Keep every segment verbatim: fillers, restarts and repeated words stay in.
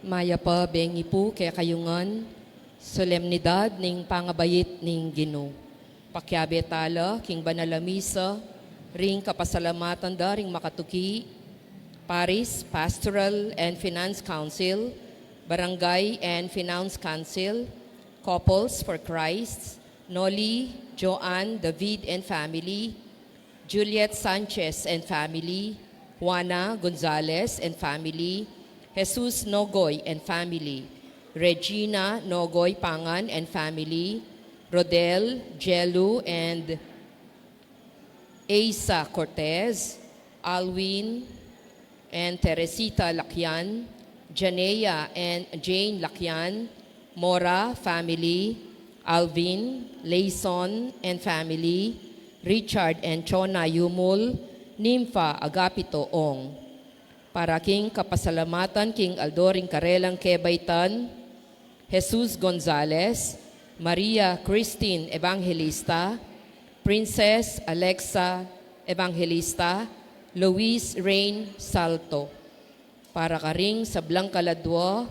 Mayap a bengi pu kekayu ngan, solemnidad ning pangabait ning Ginu. Pakiabe tala king banal a misa, ring kapasalamatan da ring makatuki, Parish Pastoral and Finance Council, Barangay and Finance Council, Couples for Christ, Noli, Joanne, David and family, Juliet Sanchez and family, Juana Gonzalez and family, Jesus Nogoy and family, Regina Nogoy Pangan and family, Rodel, Jelu and Asa Cortez, Alwin and Teresita Lakian, Janea and Jane Lakian, Mora family, Alvin, Layson and family, Richard and Chona Yumul, Nympha Agapito Ong. Para king kapasalamatan king aldo ring karelang kebaitan, Jesus Gonzalez, Maria Christine Evangelista, Princess Alexa Evangelista, Luis Rain Salto. Para karing sablang kaladwa,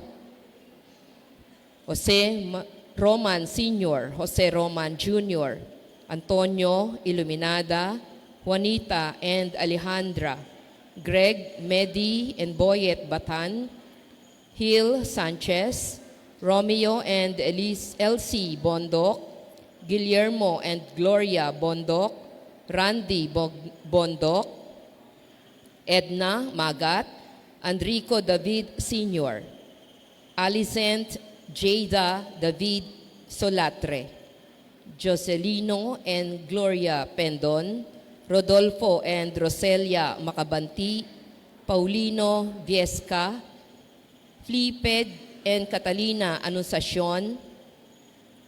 Jose Ma-, Roman Senior, Jose Roman Junior, Antonio Iluminada, Juanita and Alejandra, Greg, Medi and Boyet Batan, Hil Sanchez, Romeo and Elis-, Elsie Bondoc, Guillermo and Gloria Bondoc, Randy Bog-, Bondoc, Edna Magat, Enrico David Senior, Alicent Jada David Solatre, Joselino and Gloria Pendon, Rodolfo and Roselia Macabanti, Paulino Viesca, Fliped and Catalina Anunciacion,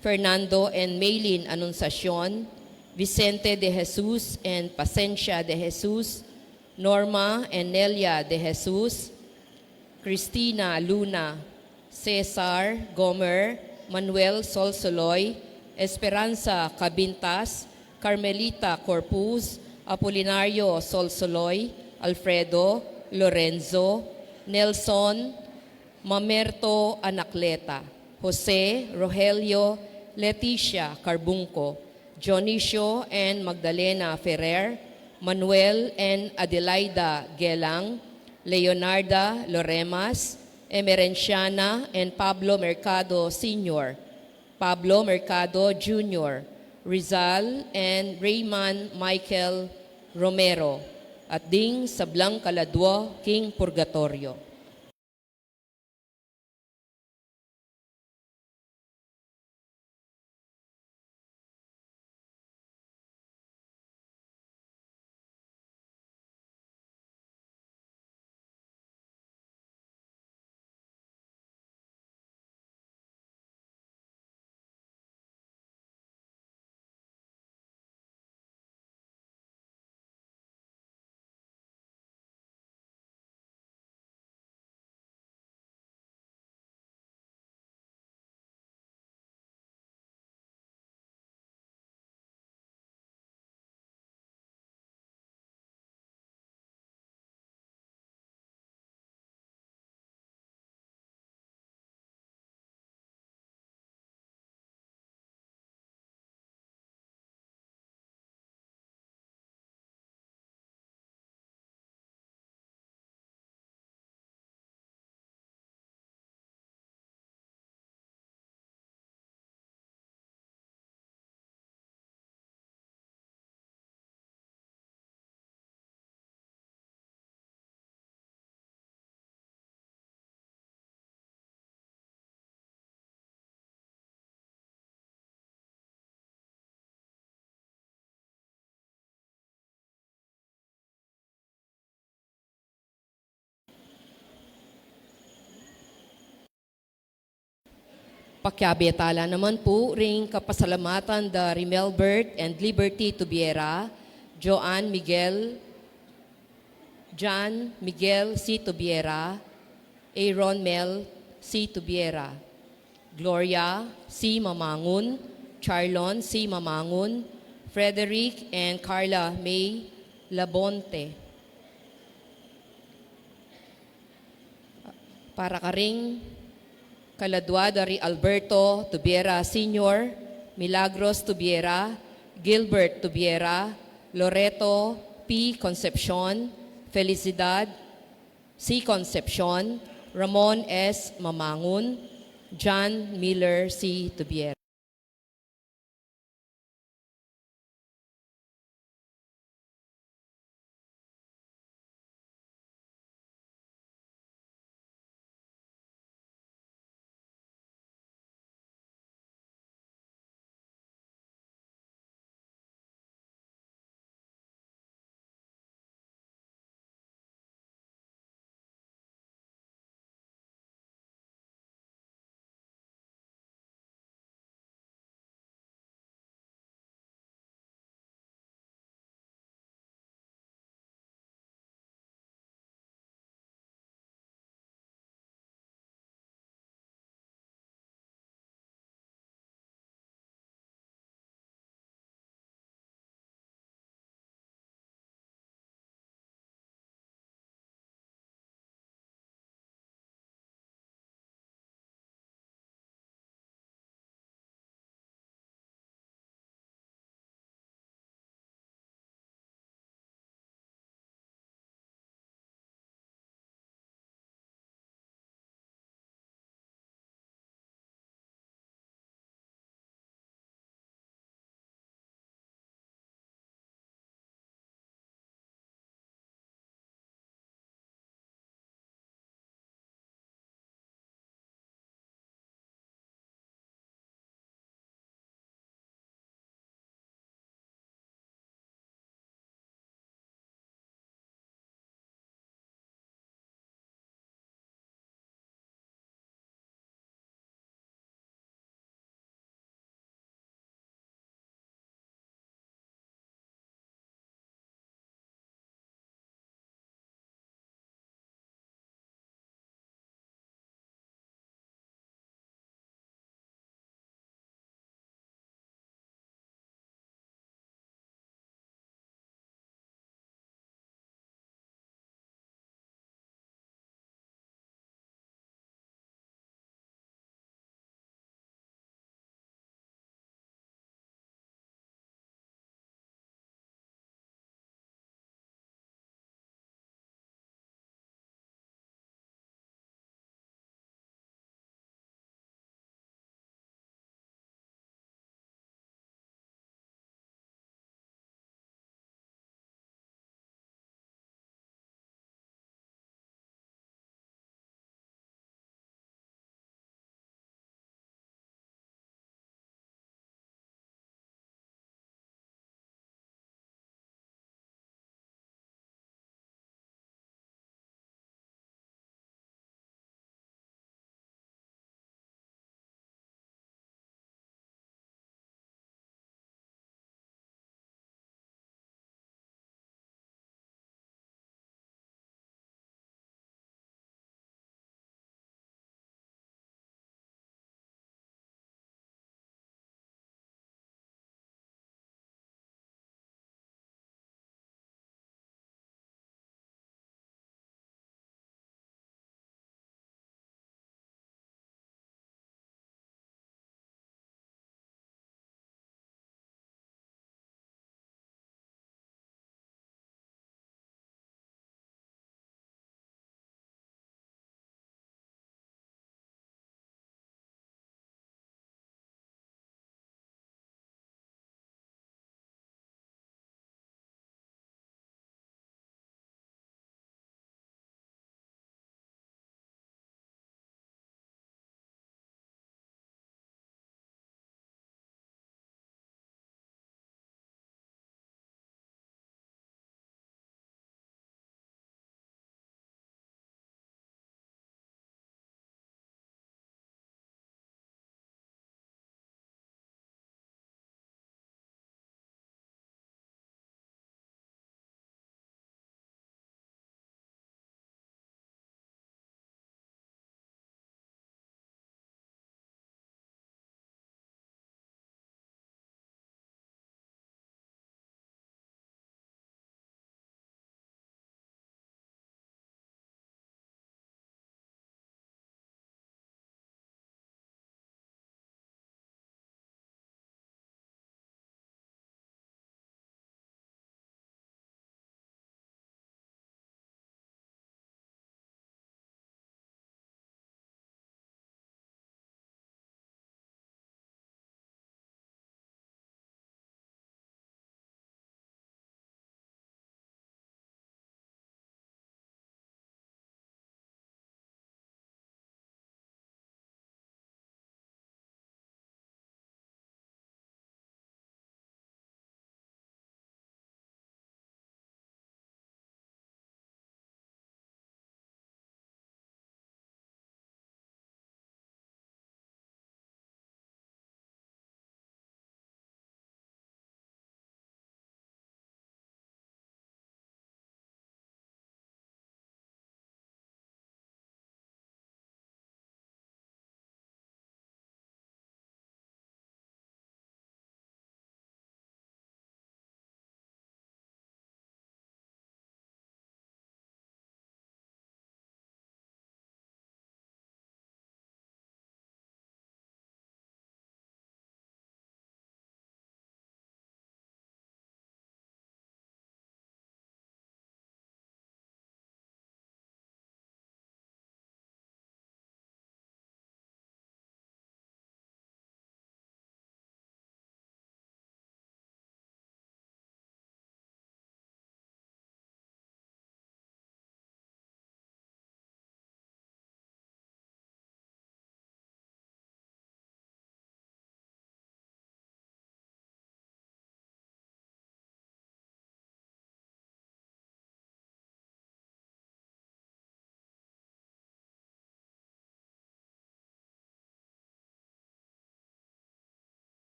Fernando and Maylin Anunciacion, Vicente de Jesus and Pacencia de Jesus, Norma and Nelia de Jesus, Christina Luna, Cesar Gomer, Manuel Solsoloy, Esperanza Cabintas, Carmelita Corpus, Apolinario Solsoloy, Alfredo, Lorenzo, Nelson, Mamerto Anacleta, Jose, Rogelio, Leticia Carbunco, Dionisio and Magdalena Ferrer, Manuel and Adelaida Gelang, Leonarda Loremas, Emerenciana and Pablo Mercado Senior, Pablo Mercado Junior, Rizal and Rayman Michael Romero, at ding sablang kaladwa king purgatorio. Pakiabe tala naman pu ring kapasalamatan da Rimelbert and Liberty Tubiera, Joan Miguel, John Miguel C. Tubiera, Aaron Mel C. Tubiera, Gloria C. Mamangun, Charlon C. Mamangun, Frederick and Carla May Labonte. Para karing kaladua da ri Alberto Tubiera Senior, Milagros Tubiera, Gilbert Tubiera, Loreto P. Concepcion, Felicidad C. Concepcion, Ramon S. Mamangun, John Miller C. Tubiera.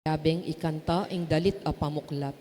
Yabeng ikanta ing dalit a pamuklat.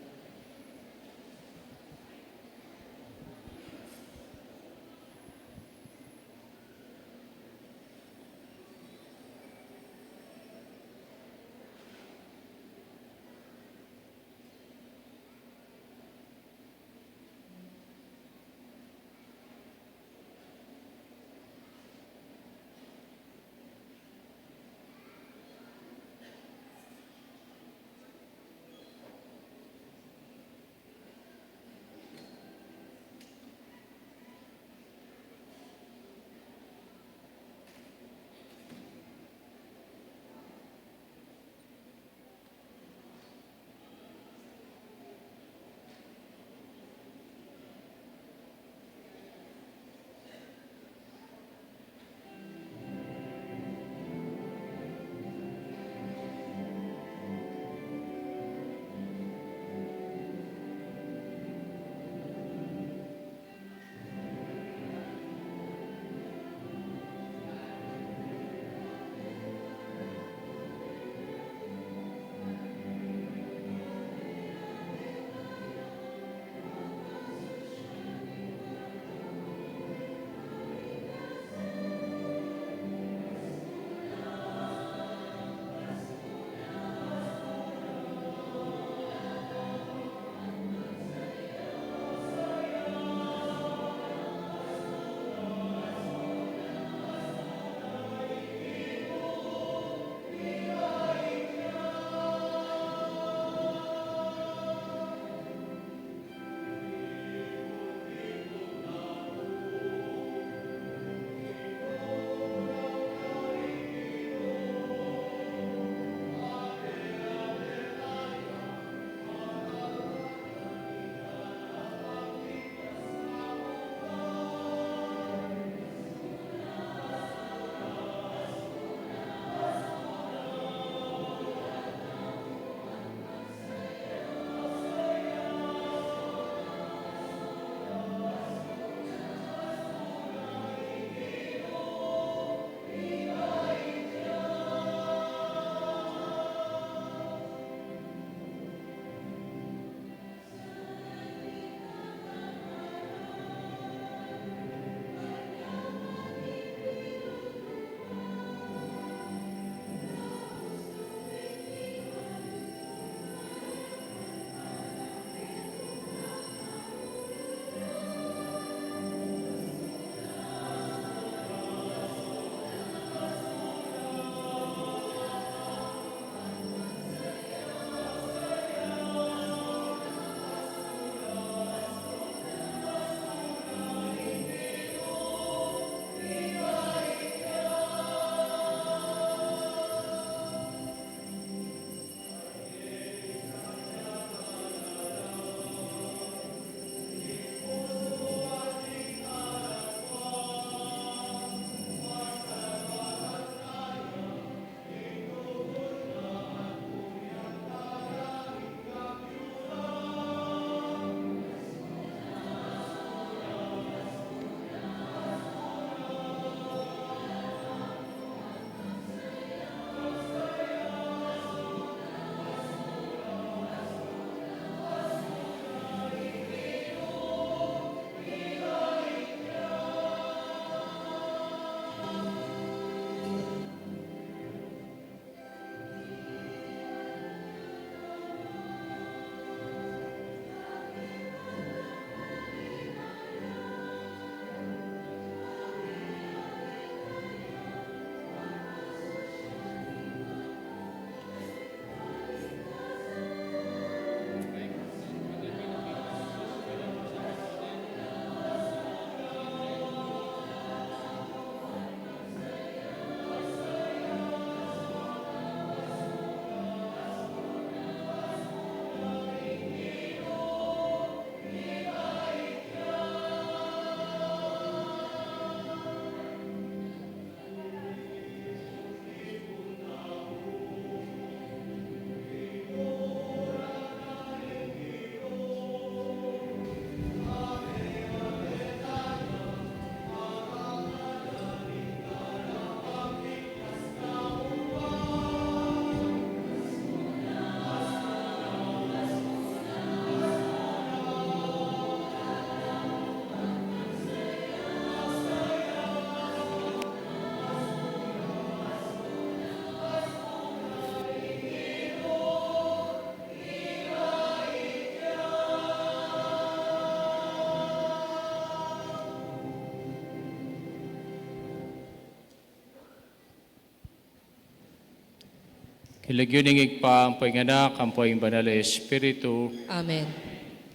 King lagyu ning Ibpa, ampo ing Anak, ampo ing Banal a Espiritu. Amen.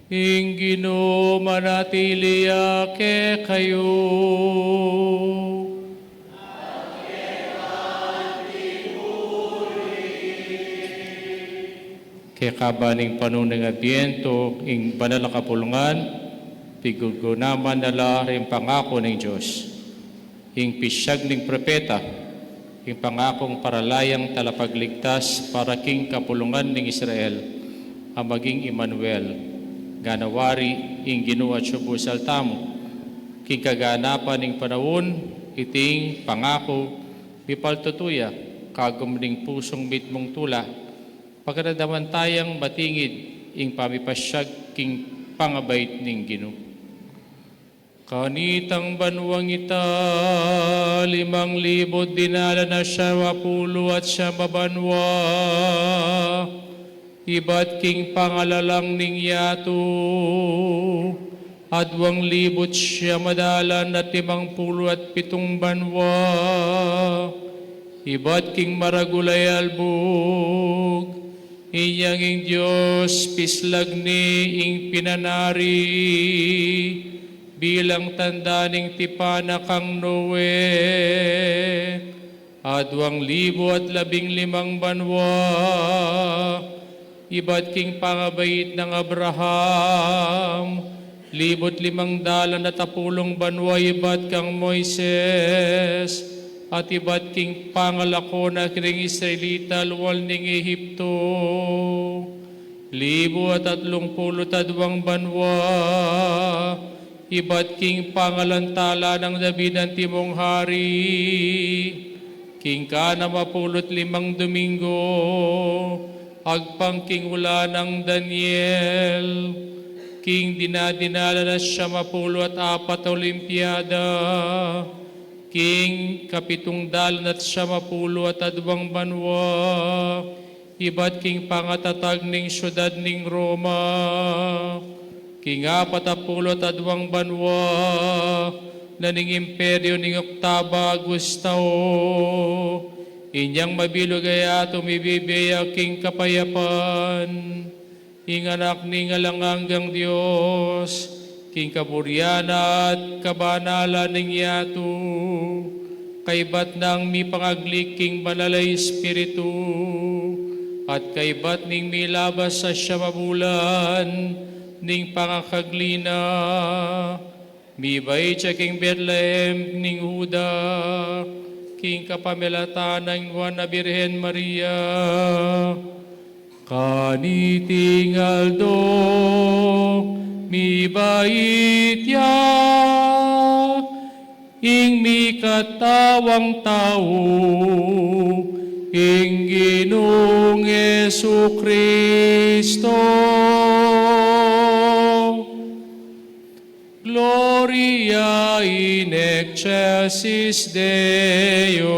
Ing Ginu manatili ya kekayu. Kekaba ning panu ning Adbientu, ing banal a kapulungan, piguganapan na la ring pangaku ning Dios. Ing pisiag ning propeta, ing pangakung paralayang talapagligtas para king kapulungan ning Israel, a maging Emmanuel, ngana wari ing Ginu atyu busal tamu. King kaganapan ning panaun, iting pangaku, mipaltutu ya, kagum ning pusung mitmung tula, pagkadadaman tayang matingid ing pamipasiag king pangabait ning Ginu. Kanitang banuang ita, limang libut dinalan at siyam a pulu at siyam a banua, ibat king pangalalang ning yatu, aduang libut siyam a dalan at limang pulu at pitung banua, ibat king maragul a yalbug. Inyang ing Dios pislagni ing pinanari, bilang tanda ning tipan na kang Noe, aduang libu at labing limang banua, ibat king pangabait nang Abraham, libut limang dalan at apulung banua, ibat kang Moises, at ibat king pangalako na king Israelita lual ning Ehipto, libu at atlung pulu't aduang banua, ibat king pangalantalan nang David antimong hari, king kanam a pulu't limang Domingo, agpang king ulan nang Daniel, king dinadinalan at siyam a pulu at apat a Olimpiada, king kapitung dalan at siyam a pulu at aduang banua, ibat king pangatatag ning siudad ning Roma, king apat a pulu at aduang banua na ning imperyu ning Oktaba Augusto, inyang mabilug a yatu mibibie ya king kapayapan. Ing Anak ning alang anggang Dios, king kaburian at kabanalan ning yatu, kaibat nang mipangagli king Banal a Espiritu, at kaibat ning milabas a siyam a bulan ning pangakagli na, mibait ya king Betlehem ning Juda, king kapamilatan nang Nuan a Birhen Maria. Kaniting aldo, mibait ya ing mikatawang tau, ing Ginung Jesucristo. Gloria in excelsis Deo.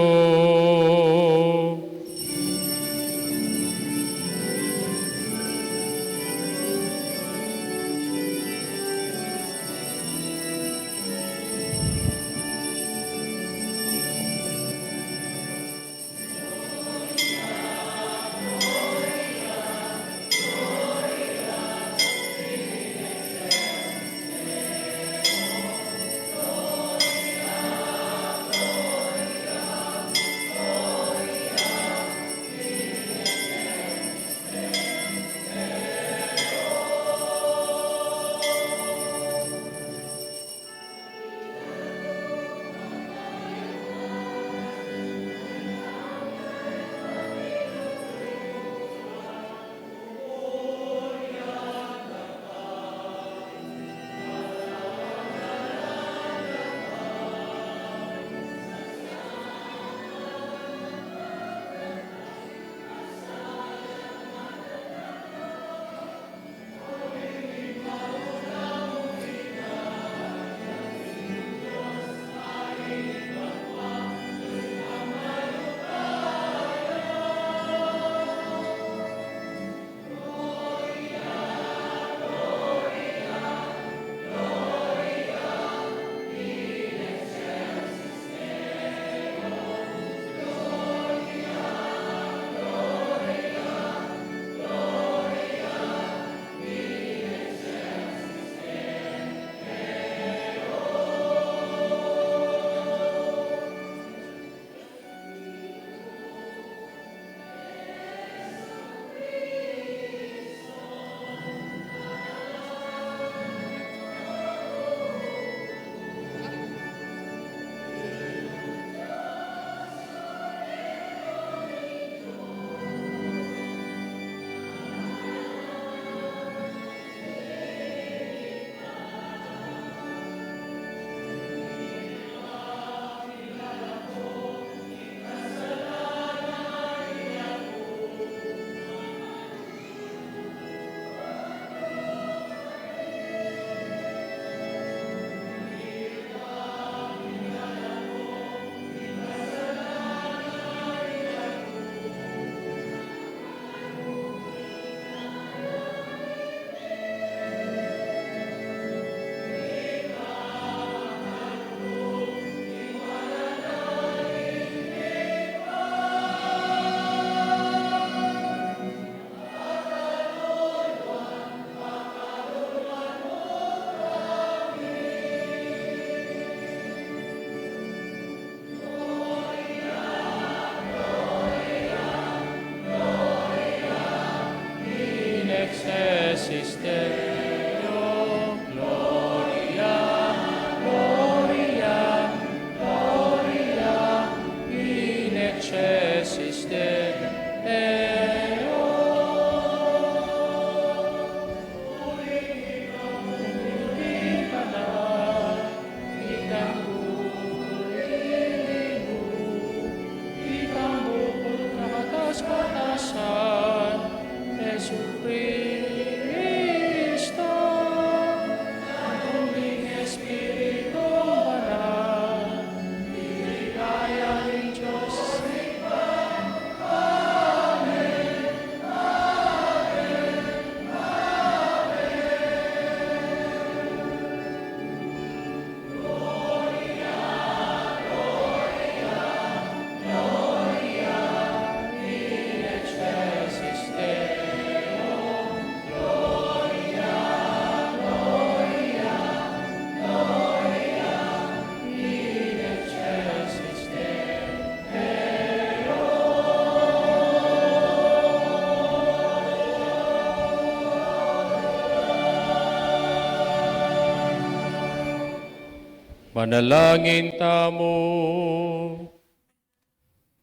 Manalangin tamu.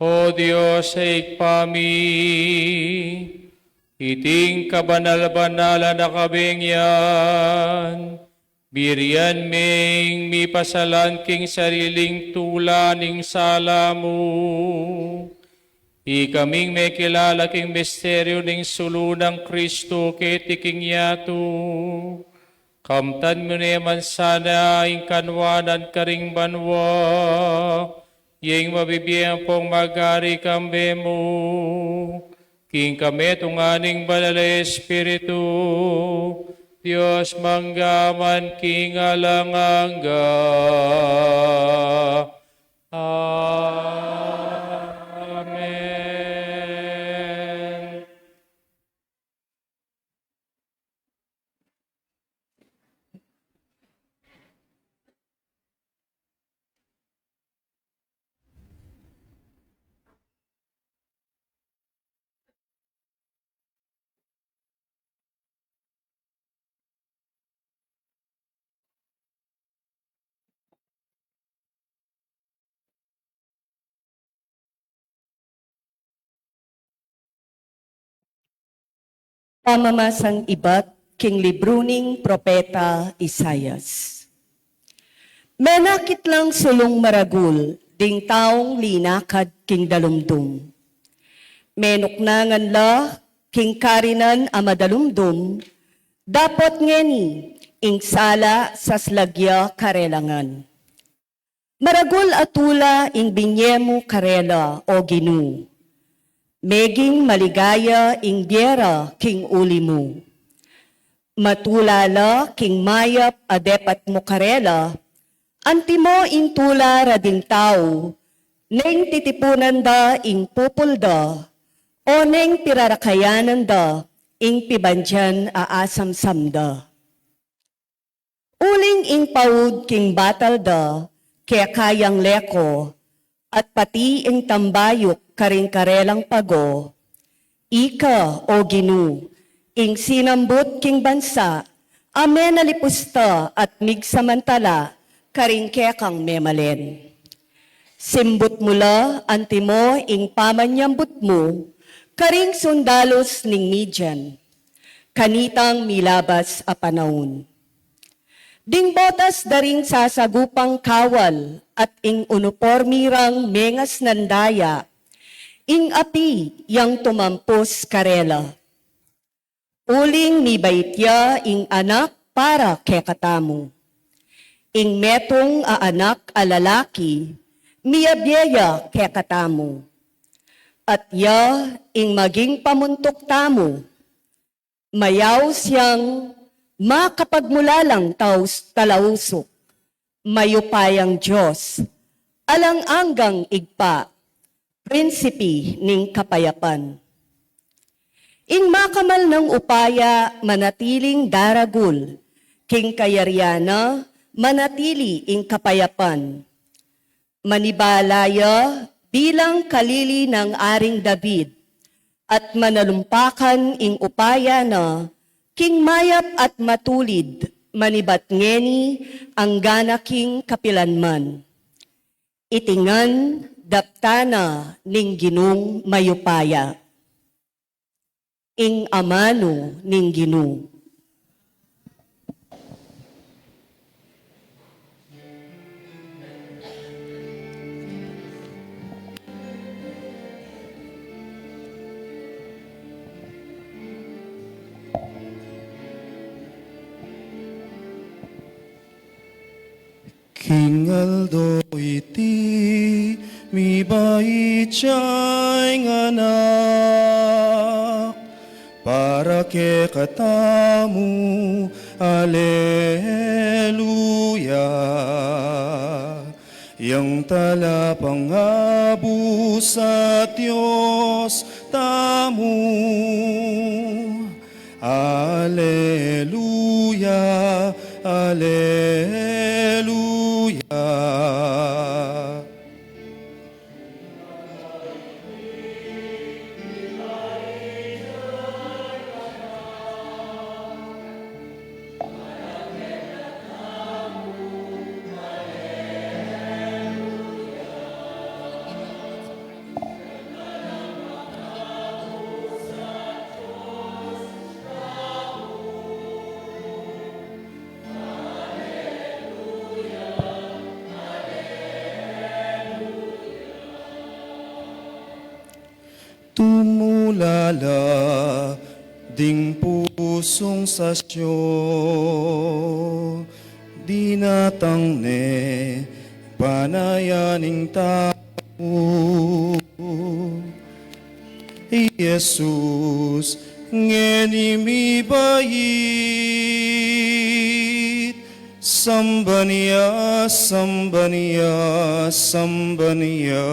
O Dios a Ibpa mi, iting kabanal-banalan a kabeng yan, birian meng mipasalan king sariling tula ning sala mu. Ikaming mekilala king misteryu ning sulu nang Kristu keti king yatu. Kamtan mu ne man sana ing kanwanan karing banua, ya ing mabibie ampong magari kambe mu, king kametungan ning Banal a Espiritu, Dios mangga man king alang angga. Amen. Pamamasang ibat king libru ning propeta Isaias. Menakit lang sulung maragul ding taung linakad king dalumdum. Menuknangan la king karinan a madalumdum, dapot ngeni ing sala saslag ya karela ngan. Maragul a tula ing binie mu karela, o Ginu. Meging maligaya ing bie ra king uli mu. Matula la king mayap a depat mu karela, antimo ing tula ra ding tau, neng titipunan da ing pupul da, o neng pirarakayanan da ing pibandian a asamsam da. Uling ing paud king batal da keka yang leko, at pati ing tambayuk karing karelang pago. Ika, o Ginu, ing sinambut king bansa a menalipusta at migsamantala karing kekang memalen. Simbut mu la antimo ing pamanyambut mu karing sundalus ning Midian, kanitang milabas a panaun. Ding botas da ring sasagupang kawal at ing unupormi rang mengasnan daya, ing api yang tumampus karela. Uling mibait ya ing anak para kekatamu. Ing metung a anak a lalaki, miyabie ya kekatamu. At ya ing maging pamuntuk tamu. Mayaus yang makapagmulalang taus-, talausuk, mayupayang Dios, alang anggang Ibpa, Prinsipi ning kapayapan. Ing makamal nang upaya manatiling daragul, king kayarian na manatili ing kapayapan. Manibala ya bilang kalili nang Aring David, at manalumpakan ing upaya na king mayap at matulid, manibat ngeni anggana king kapilanman. Iti ngan daptan na ning Ginung mayupaya. Ing amanu ning Ginu. King aldo iti, mibait ya ing anak para kekatamu. Aleluya. Yang talapangabus a Dios tamu. Aleluya, aleluya. ala ding pusung sasyo, dinatang ne panayan ning tau. I Jesus ngeni mibait, samban ya, samban ya, samban ya.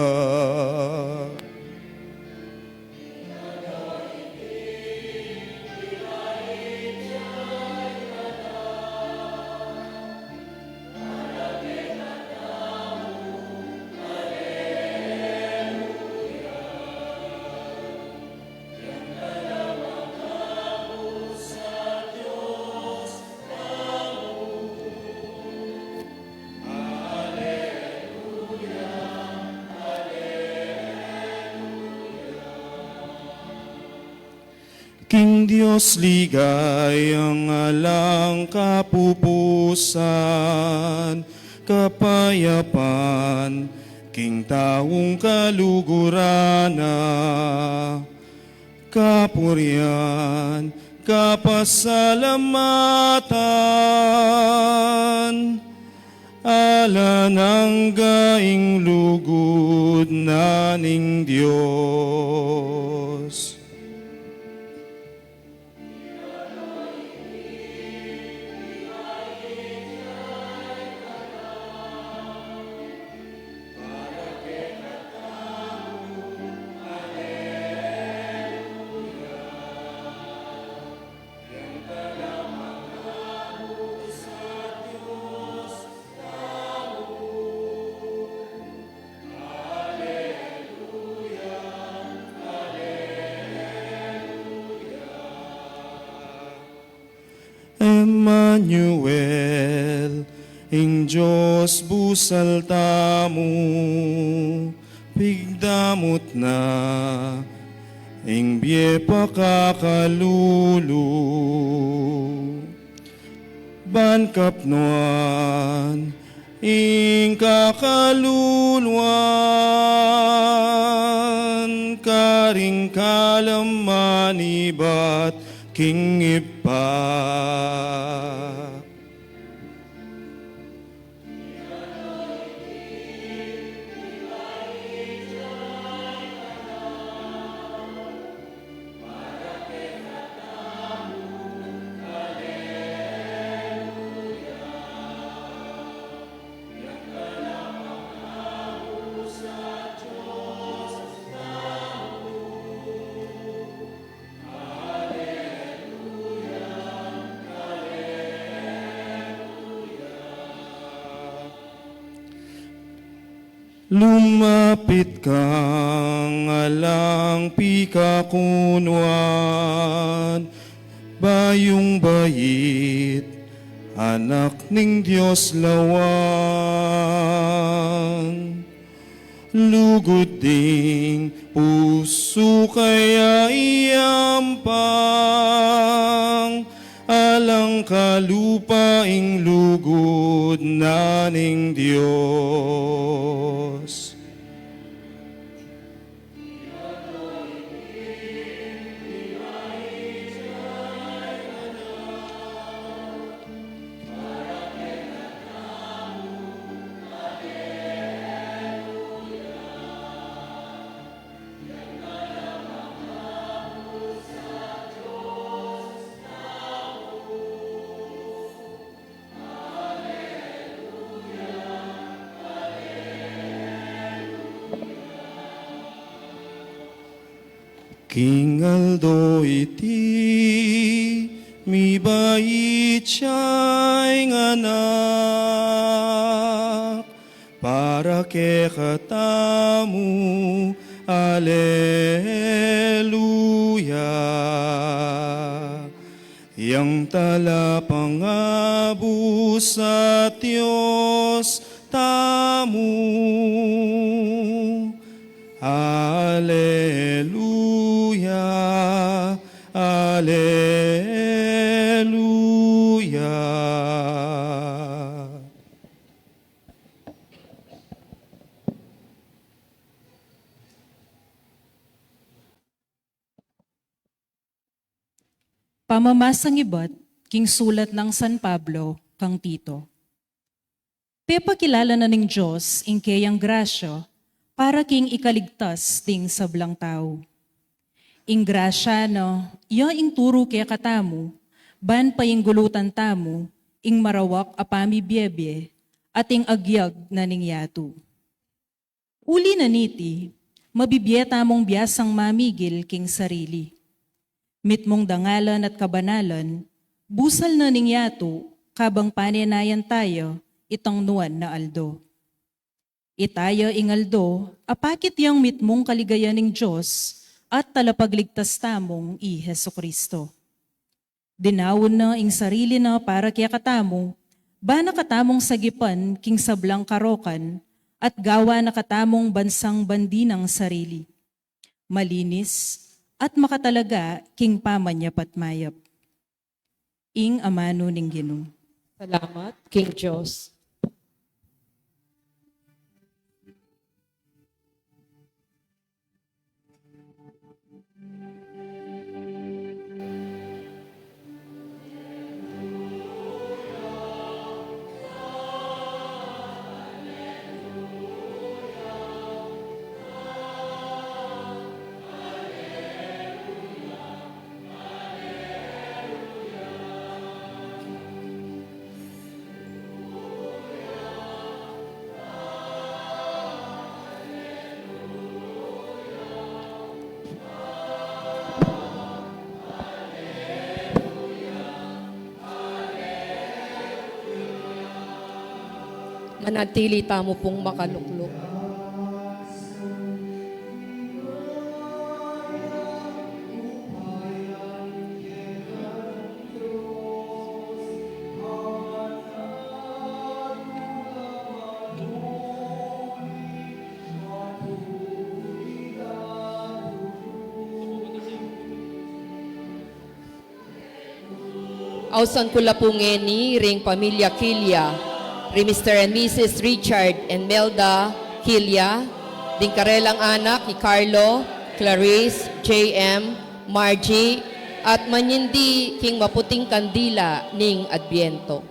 King Dios ligaya alang kapupusan, kapayapan king taung kaluguran na, kapurian, kapasalamatan, alang angga ing lugud na ning Dios. Emmanuel, ing Dios busal tamu, pigdamot na ing bie pakakalulu. Ban kapnuan ing kakaluluan karing kalaman ibat king Ibpa. Lumapit kang alang pikakunuan, bayung bait, Anak ning Dios lawan. Lugud ding pusu kaya iyampang, alang kalupa ing lugud na ning Dios. King aldo iti, mibait yang anak, para kekatamu, Aleluya. Yang talapangabus at Dios tamu. Aleluya, aleluya. Pamamasang ibat king sulat nang San Pablo kang Tito. Pepakilala na ning Dios ing keyang grasya para king ikaligtas ding sablang tau. Ing grasya na, iya ing turu kekatamu, ban painggulutan tamu ing marawak a pamibiebie at ing agyag na ning yatu. Uli na niti, mabibie tamung biasang mamigil king sarili. Mitmung dangalan at kabanalan, busal na ning yatu, kabang panenayan taya itang nuan na aldo. Itaya ing aldo a pakit yang mitmung kaligayan ning Dios at Talapagligtas tamung i Jesu-Cristo. Dinaun na ing sarili na para kekatamu, ba na katamung sagipan king sablang karokan at gawa na katamung bansang bandi nang sarili, malinis at makatalaga king pamanyapat mayap. Ing amanu ning Ginu. Salamat king Dios. Manatili tamu pung makalukluk. Ausan ku la pu ngeni ring pamilya Kilia, ri Mister and Missus Richard and Melda Kilia, ding karelang anak i Carlo, Clarice, J M, Margie, at manyindi king maputing kandila ning Adbiento.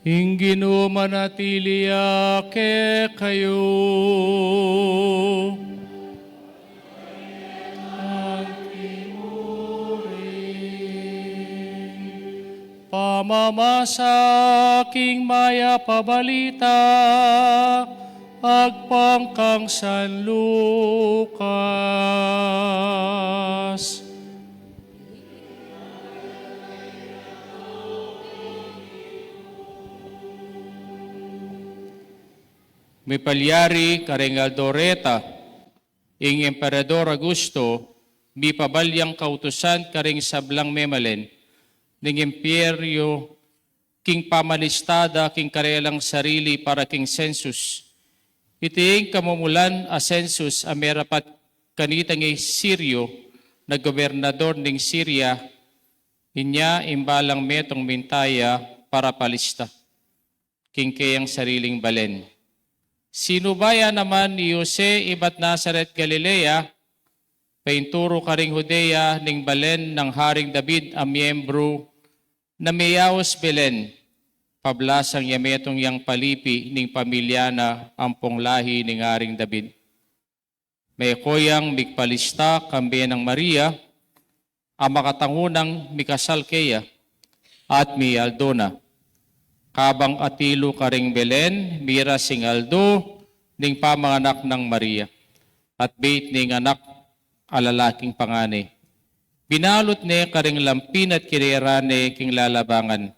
Ing Ginu manatili ya kekayu. Pamamasa king Mayap a Balita agpang kang San Lucas. Mipalyari karing aldo reta, ing Emperador Augusto mipabalyang kautusan karing sablang memalen ning imperyo king pamalista da king karelang sarili para king sensus. Iti ing kamumulan a sensus a merapat kanitang i Sirio na gobernador ning Siria, inya ing balang metung minta ya para palista king keyang sariling balen. Sinuba ya naman i Jose ibat Nazaret, Galilea, painturu karing Judea ning balen nang Haring David a miyembru na meyaus Belen, pablasang ya metung yang palipi ning pamilya na ampong lahi ning Haring David. Meko yang migpalista kambe nang Maria, a makatangunang mikasal keya, at mialdo na. Kabang atilu karing Belen, miras ing aldo, ning pamanganak nang Maria, at beit ning anak a lalaking pangane. Binalut ne karing lampin at kinera ne king lalabangan,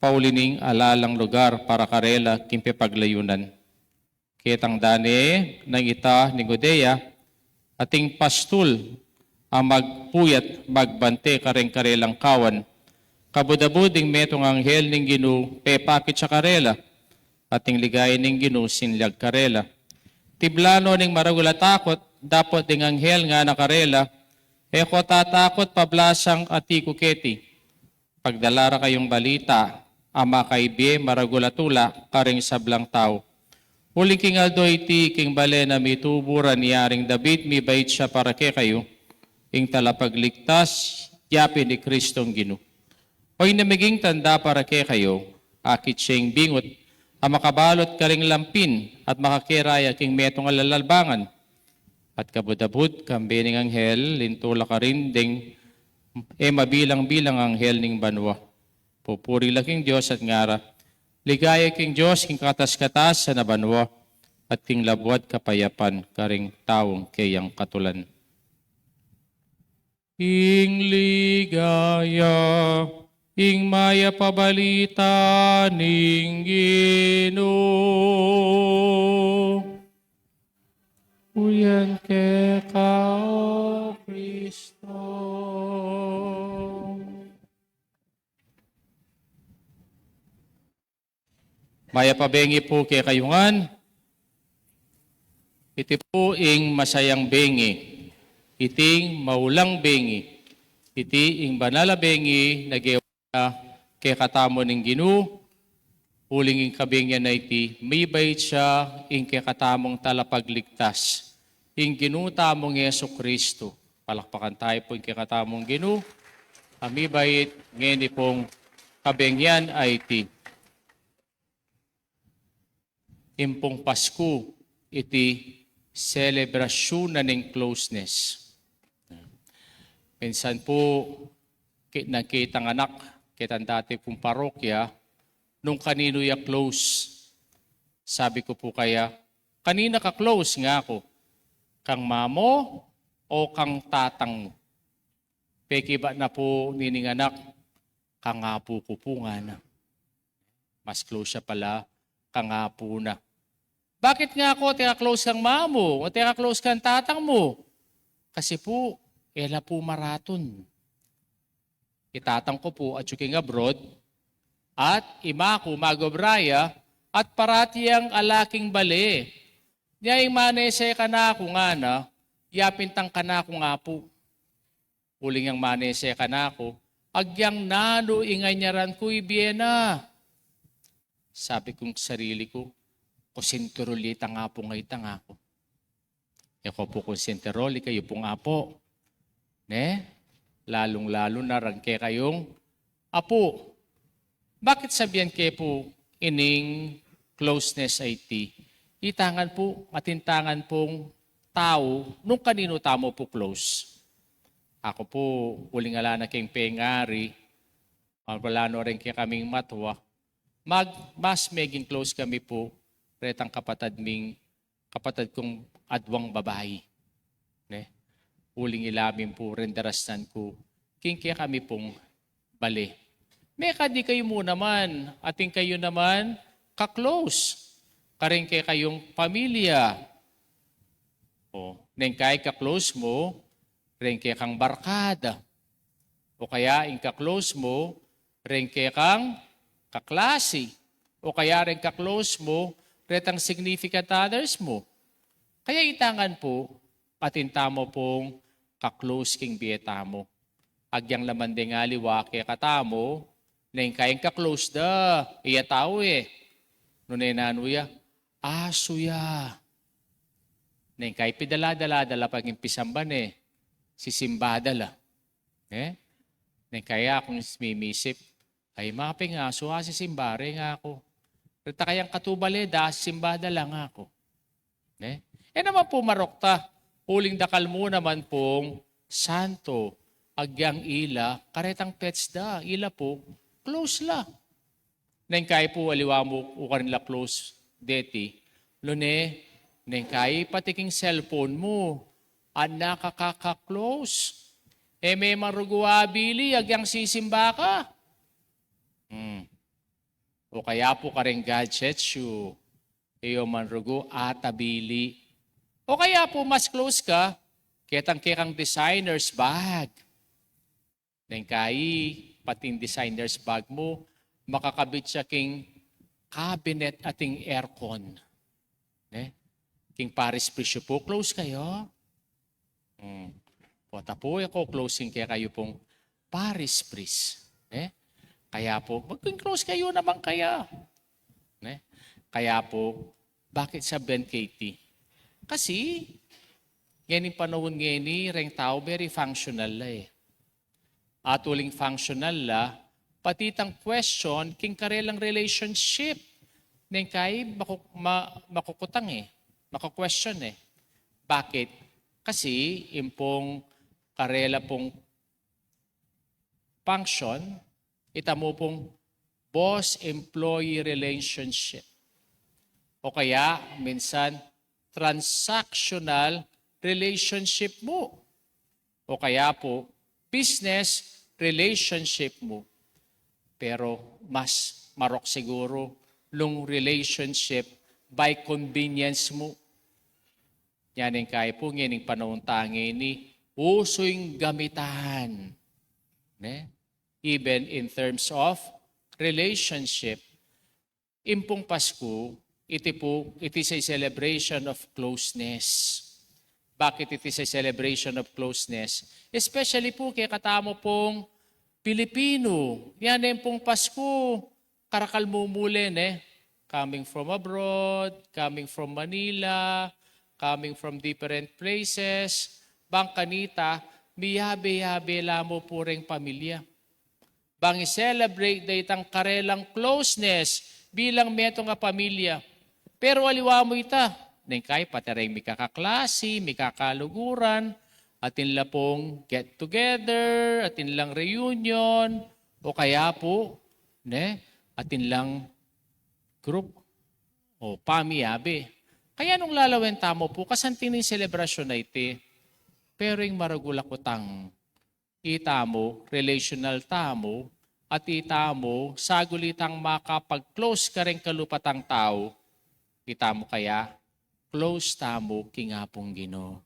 pauli ning ala lang lugar para karela king pepaglayunan. Ketang da ne nang ita ning Judea, ating pastul a magpuyat magbante kareng karelang kawan. Kabud-abud ding metung anghel ning Ginu pepakit ya karela, ating ligaya ning Ginu sinliag karela. Tibla no ning maragul a takut, dapot ding anghel ngana karela, "E ko tatakut, pablasang ati ku keti. Pagdala ra kayung balita a makaibie maragul a tula karing sablang tau. Uling king aldo iti king bale na mitubu ra ni Aring David, mibait ya para kekayu ing talapagligtas, yapin i Kristong Ginu. Oy na meging tanda para kekayu, akit ya ing bingut a makabalut karing lampin at makakera ya king metung a lalabangan." At kabud-abud kambe ning anghel, linto la karin deng e mabilang-bilang a anghel ning banua. Pupuri la king Dios at ngara, "Ligaya king Dios king kakatas-katasan a banua, at king labuad kapayapan karing taung keyang katulan." Ing ligaya, ing mayap a balita ning Ginu. Uyan keka, O Kristo. Mayap a bengi pu kekayu ngan. Iti pu ing masayang bengi, iting maulang bengi, iti ing banal a bengi na gewa na kekatamu ning Ginu, uling ing kabengian a iti, mibait ya ing kekatamung talapagligtas, ing Ginu tamung Jesu Kristo. Palakpakan tayu pu ing kekatamung Ginu a mibait ngeni pung kabengian a iti. Ing pung Pasku, iti selebrasyun na ning closeness. Minsan pu, ki-, nakitang anak, kitang dati kung parokya, nung kaninu ya close. Sabi ku pu kaya, "Kanina ka close?" ngaku. "Kang mamu o kang tatang mu?" Pekibat na pu nining anak, "Kang apu ku pu," ngana. Mas close ya pala kang apu na. "Bakit," ngaku, "atin ka close kang mamu, atin ka close kang tatang mu?" "Kasi pu, e la pu maratun. I tatang ku pu atyu king abroad, at i ma ku mag-obra ya, at parati yang ala king bale. Nya ing manese kanaku," ngana, "yapin tang kanaku nga pu. Uling yang manese kanaku, agyang nanu ing anyaran ku, ibie na." Sabi kung sarili ku, "Kusinturul ya itang apu a ita," ngaku. E ko pu kusinturul, ikayu pung apu. Ne? Lalung-lalu na reng kekayung apu. Bakit sabian ke pu ining closeness a iti? Itangan pu, atin tangan pung tau, nung kaninu tamu pu close. Aku pu, uling ala na keng pengari, ala no reng kekaming matua, mag-, mas meging close kami pu retang kapatad ming, kapatad kung adwang babai. Ne? Uling ila mi pu reng darasnan ku king kekami pung bale. Mekad ikayu mu naman, atin kayu naman ka-close kareng kekayung pamilya. O, neng kai ka-close mu reng kekang barkada. O kaya ing ka-close mu reng kekang kaklasi. O kaya reng ka-close mu retang significant others mu. Kaya itangan pu, atin tamu pung ka-close king bie tamu. Agyang laman deng aliwa kekatamu, neng kai ing ka-close da, iya tau e. Nune nanu ya, asu ya. Neng kai pidala-dala da la pa king pisamban e, sisimba da la. E? Neng kai aku mimisip, "Ay, mapeng asu, asisimba re," ngaku. "Reta kayang katubal e, da asisimba da la," ngaku. Ne? E naman pu marokta, uling dakal mu naman pung santo, agyang ila, karetang pets da, ila pu, close la. Neng kai pu aliwa mu, ukarin la close deti, nune, Neng kai pati king cellphone mu, at nakakaka-close. E me man rugu abili, agyang sisimba ka. Hmm. O kaya pu kareng gadgets yu, e yo man rugu atabili. O kaya pu mas close ka, ketang kekang designer's bag. Neng kai, pating designer's bag mu, makakabit ya king cabinet ating aircon. Ne? King Paris Bridge yu pu, close kayu. Hmm. Pota pu, e ko close ing kekayu pung Paris Bridge. Ne? Kaya pu, maging close kayu naman kaya. Ne? Kaya pu, bakit sabian keti? Kasi, ngening panaun ngeni, reng tau very functional la e. At uling functional la, pati itang question, king karelang relationship. Neng kai maku-, ma-, makukutang e, maku-question e. Bakit? Kasi, ing pung karela pung function, ita mu pung boss-employee relationship. O kaya, minsan, transactional relationship mu. O kaya pu, business relationship mu. Pero mas marok siguru nung relationship by convenience mu. Nyaning kai pu, ngening panaun ta ngeni, usu ing gamitan. Ne? Even in terms of relationship. Ing pung Pasku, iti pu, it is a celebration of closeness. Bakit it is a celebration of closeness? Especially pu kekatamu pung Pilipinu. Yan ing pung Pasku, karakal mumuli ne. Coming from abroad, coming from Manila, coming from different places. Bang kanita, miyabe-yabe la mu pu reng pamilya. Bang i-celebrate da itang karelang closeness bilang metung a pamilya. Pero aliwa mu ita, neng kai pati reng mikakaklasi, mikakaluguran, atin la pung get together, atin lang reunion, o kaya pu, ne, atin lang group, o pamiyabe. Kaya nung lalawen tamu pu, kasanting ning selebrasyun a iti, pero ing maragul a kutang, itamu, relational tamu, at itamu, sagulitang makapag-close kareng kalupatang tau, itamu kaya, close tamu king Apung Ginu.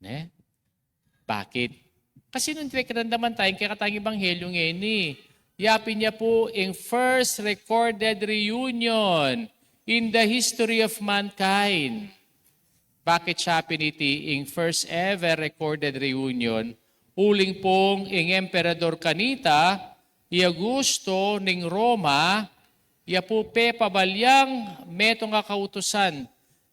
Ne? Bakit? Kasi nung tikiran naman tayo, kaya katang ebanghelyo ngeni, yapin ya pu ing first recorded reunion in the history of mankind. Bakit siya piniti ing first ever recorded reunion? Uling pung ing emperador kanita, i Augusto ning Roma, ya pu pepabalyang metung a kautusan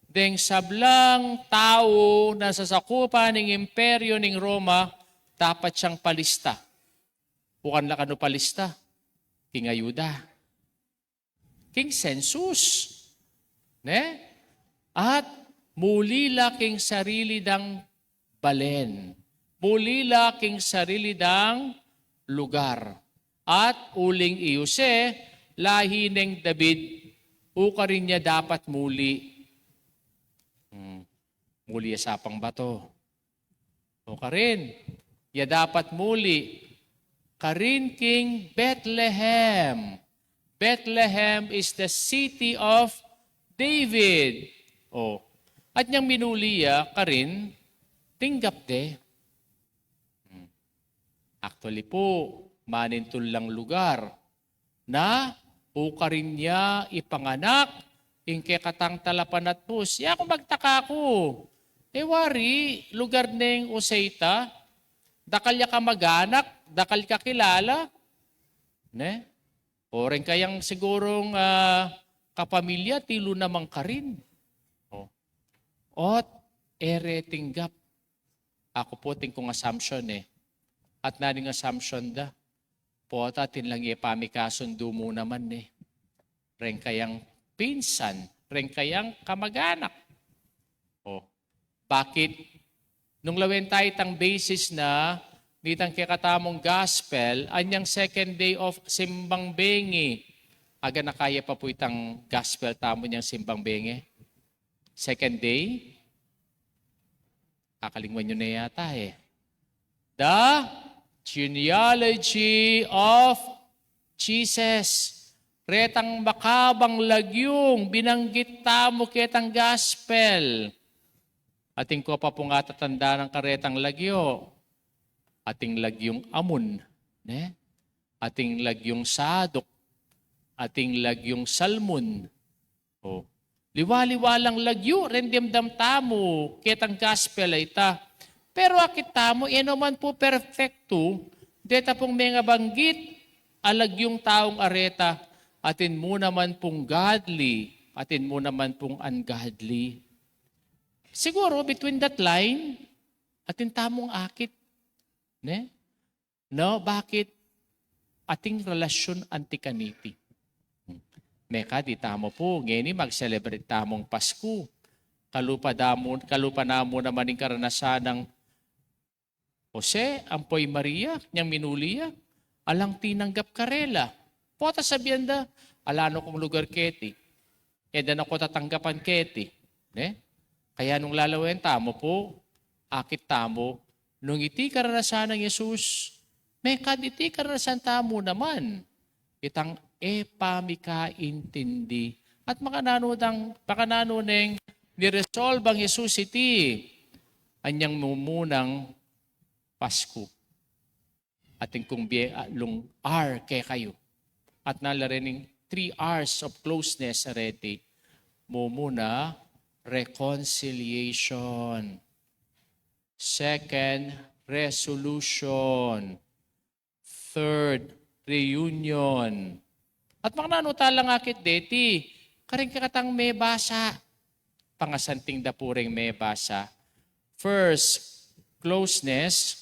deng sablang tau na sasakupan ning imperyo ning Roma, dapat siyang palista. Bukan la kanu palista, king ayuda, king census, ne? At muli la king sarili dang balen, muli la king sarili dang lugar. At uling i Jose, lahi neng David, ukarin ya dapat muli. Hmm. Muli ya sapang bato. O karin, ya dapat muli, karin king Bethlehem. Bethlehem is the city of David. O, at nyang minuli ya karin, tinggap de. Hmm. Actually pu, manintul lang lugar na ukarin ya ipanganak ing kekatang talapanatbus. Ya ku magtaka ku, e wari lugar neng Jose ita, dakal ya kamaganak, dakal kakilala, ne? O reng kayang sigurung, ah, kapamilya, tilu naman karin. O. Ot, e re tinggap. Aku pu atin kung assumption e. At naning assumption da? Pota atin lang e pamikasundu mu naman e. Reng kayang pinsan, reng kayang kamaganak. O, bakit? Nung lawen tayu itang basis na nitang kekatamung gospel, anyang second day of Simbang Bengi. Aganaka ya pa pu itang gospel tamu nyang Simbang Bengi? Second day, kakalingwan yu na yata e. The genealogy of Jesus. Retang makabang lagyung binanggit tamu ketang gospel. Atin ko pa pung atatandanan karetang lagyu. Atin lagyung Amun, ne? Atin lagyung Sadok, atin lagyung Salmon. O, liwa-liwa lang lagyu ring dimdam tamu ketang gospel a ita. Pero akit tamu, e no man pu perfecto, deta pung mengabanggit a lagyung taung areta, atin mu naman pung godly, atin mu naman pung ungodly. Siguro, between that line, atin tamung akit, ne? No, bakit? Atin relasyon anti kaniti. Mekad itamu pu, ngeni mag-celebrate tamung Pasku. Kalupa damu, kalupa namu naman ing karanasan nang Jose, ampo i Maria, nyang minuli ya, alang tinanggap karela. Pota sabian da, ala no kung lugar keti. E da na ko tatanggapan keti. Ne? Kaya nung lalawen tamu pu, akit tamu, nung iti karanasan nang Jesus, mekad iti karanasan tamu naman, itang e pamikaintindi. At makananu dang, makananu neng niresolbang Jesus iti, anyang mumunang Pasku. Atin kung bie, ah, lung R kekayu. At nala rening three R's of closeness areti. Mumuna, reconciliation. Second, resolution. Third, reunion. At makananu tala nga akit deti, karing kekatang mebasa. Pangasanting da pu ring mebasa. First, closeness,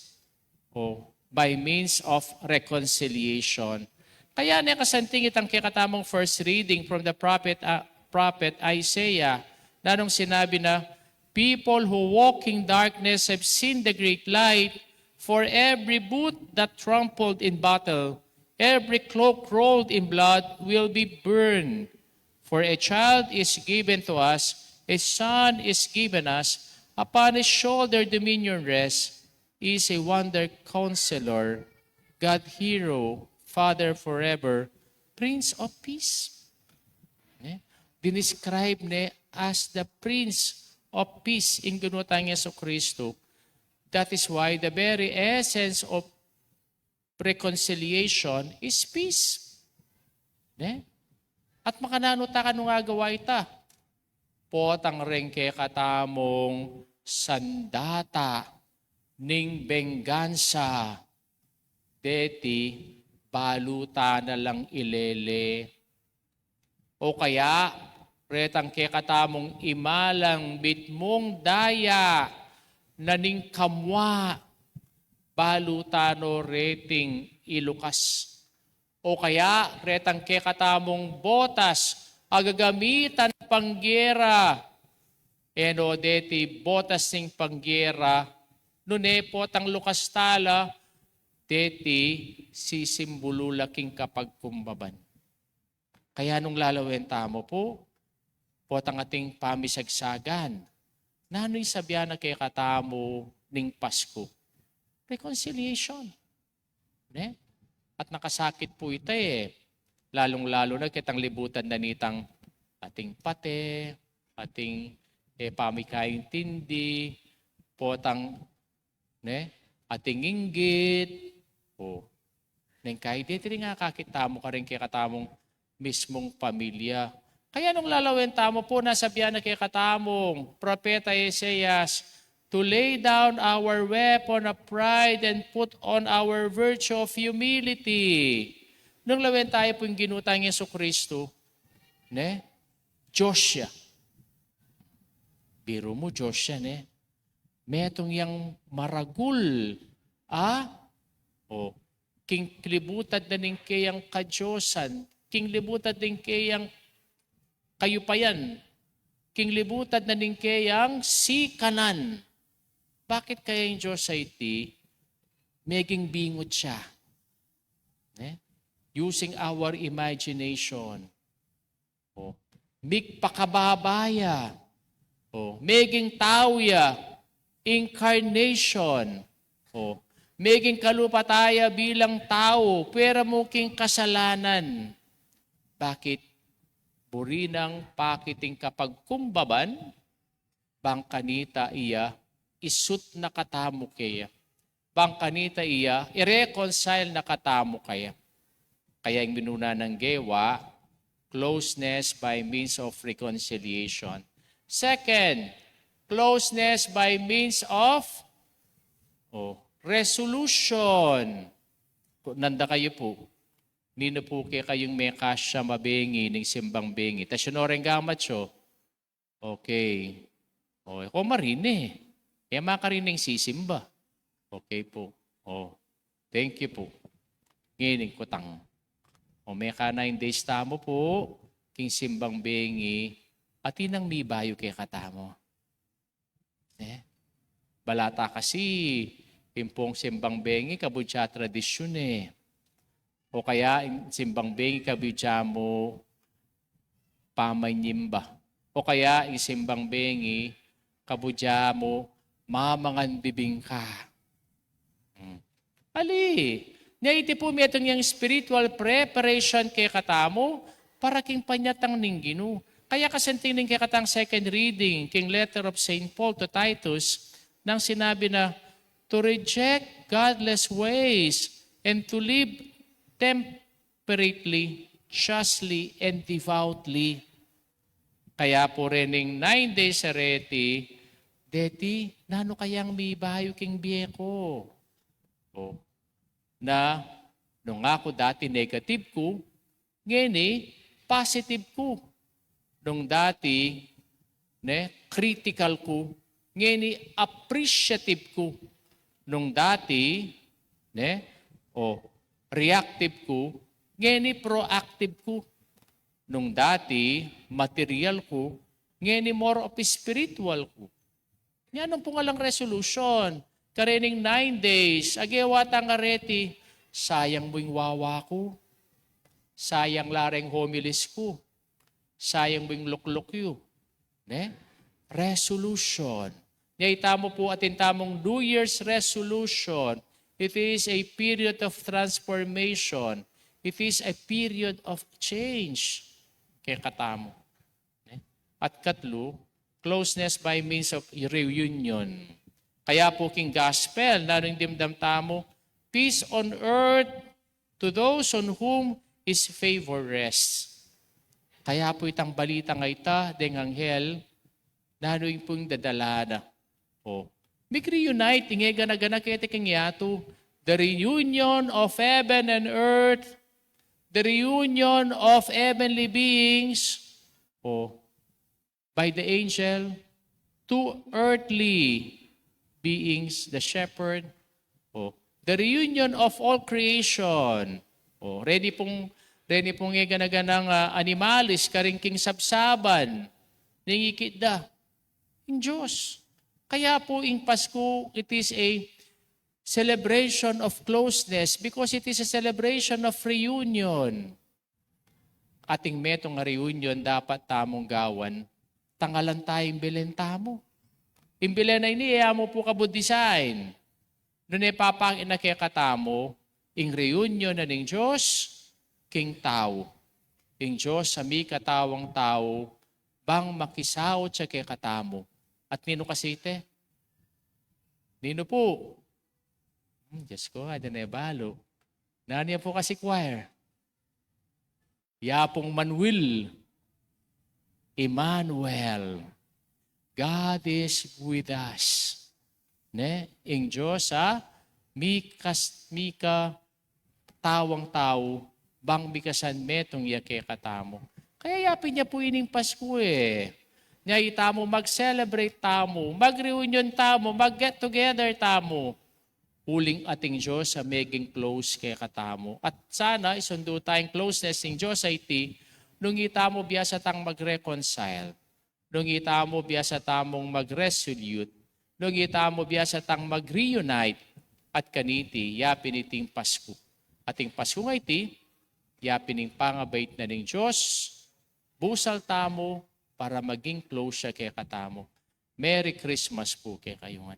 o by means of reconciliation. Kaya ne kasanting itang kekatamung first reading from the prophet, uh, prophet Isaiah, nanung sinabi na, "People who walk in darkness have seen the great light, for every boot that trampled in battle, every cloak rolled in blood will be burned. For a child is given to us, a son is given us, upon his shoulder dominion rests. He is a wonder counselor, God hero, Father forever, Prince of Peace." Ne? Dinescribe ne as the Prince of Peace ing Ginu tang Jesu Cristo. That is why the very essence of reconciliation is peace. Ne? At makananu ta kanu agawa ita? Potang reng kekatamung sandata ning benggansa, deti balu ta na lang ilele. O kaya, retang kekatamung imalang mitmung daya na ning kamua, balu ta no reting ilukas. O kaya, retang kekatamung botas a gagamitan panggera, e no deti botas ning panggera, nune potang lukas tala, deti sisimbulu la king kapagkumbaban. Kaya nung lalawen tamu pu, potang ating pamisagsagan, nanu ing sabian na kekatamu ning Pasku? Reconciliation. Ne? At nakasakit pu ita e. Lalung-lalu na ketang libutan na nitang ating pate, ating, e, pamikaintindi, potang, ne? Ating inggit. O. Neng kai, deti ring akakit tamu karing kekatamung mismung pamilya. Kaya nung lalawen tamu pu, nasabian na kekatamung propeta Isaias, "To lay down our weapon of pride and put on our virtue of humility." Nung lawen tayu pu ing Ginu tang Jesu Cristo, ne? Dios ya. Biru mu, Dios ya, ne? Metung yang maragul, a? O, king libutan na ning keyang kadiosan, king libutan ning keyang kayupayan, king libutan na ning keyang sikanan. Bakit kaya ing Dios a iti meging bingut ya? Ne? Using our imagination. O, migpakababa ya. O, meging tau ya, incarnation. O, meging kalupa taya bilang tau, pwera mu king kasalanan. Bakit? Buri nang pakiting kapagkumbaban, bang kanita iya isut na katamu kaya. Bang kanita iya i-reconcile na katamu kaya. Kaya ing minuna nang gewa, closeness by means of reconciliation. Second, closeness by means of, oh, resolution. Nanda kayu pu. Ninu pu kekayung mekasya mabengi ning simbang bengi? Tasyu no reng gamat yu. Okay. O, e ko marine. E makarine ing sisimba. Okay pu. O, thank you pu. Ngeni ing kutang. O, meka nine days tamu pu king simbang bengi, atin nang mibayu kekatamu. E? Balata kasi, ing pung simbang bengi, kabudya tradisyun e. O kaya, ing simbang bengi, kabudya mu pamanyimba. O kaya, ing simbang bengi, kabudya mu mamangan bibingka. Hmm. Ali, nya iti pu metung yang spiritual preparation kekatamu para king panyatang ning Ginu. Kaya kasanting ning kekatang second reading king letter of Saint Paul to Titus, nang sinabi na, "To reject godless ways and to live temperately, justly, and devoutly." Kaya pu rening nine days areti, deti, nanu kayang mibayu king bie ku? O, na, nung aku dati negative ku, ngeni positive ku. Nung dati, ne, critical ku, ngeni appreciative ku. Nung dati, ne, o, reactive ku, ngeni proactive ku. Nung dati, material ku, ngeni more of spiritual ku. Nya nung pung alang resolution, karening nine days, agewa tang areti, sayang mu ing wawa ku, sayang la reng homilies ku, sayang mu ing lukluk yu. Ne? Resolution. Nya itamu pu atin tamung New Year's resolution. It is a period of transformation. It is a period of change. Kekatamu. Ne? At katlu, closeness by means of reunion. Kaya pu king gospel, nanu ing dimdam tamu, "Peace on earth to those on whom his favor rests." Kaya pu itang balita nga ita, deng anghel, nanu ing pung dadala na? O, mig-reunite, ing e gana-gana keti king yatu, the reunion of heaven and earth, the reunion of heavenly beings, o, by the angel, two earthly beings, the shepherd, o, the reunion of all creation. O, reni pung, reni pung e gana-ganang, ah, animalis, karin king sabsaban, ning ikit da, ing Dios. Kaya pu ing Pasku, it is a celebration of closeness because it is a celebration of reunion. Ating metung a reunion dapat tamung gawan, tangalan ta ing Belen tamu. Ing Belen a ini, e mu pu kabud design. Nune papakit na kekatamu, ing reunion na ning Dios king tau. Ing Dios a mikatawang tau, bang makisaut ya kekatamu. At ninu kasi iti? Ninu pu? Hmm, Dios ku, atin e balu. Nanu ya pu kasi, choir? Ya pung Manuel, Emmanuel, God is with us. Ne? Ing Dios a mikas-, mikatawang tau, bang mikasan metung ya kekatamu. Kaya yapin ya pu ining Pasku e. Nya itamu mag-celebrate tamu, mag-reunion tamu, mag-get together tamu. Uling ating Dios a meging close kekatamu. At sana isundu taya ing closeness ning Dios a iti, nung itamu biasa tang mag-reconcile, nung itamu biasa tamung mag-resolute, nung itamu biasa tang mag-reunite, at kaniti, yapin iting Pasku. Ating Pasku nga iti, yapin ing pangabait na ning Dios, busal tamu para maging close ya kekatamu. Merry Christmas po kekayu ngan.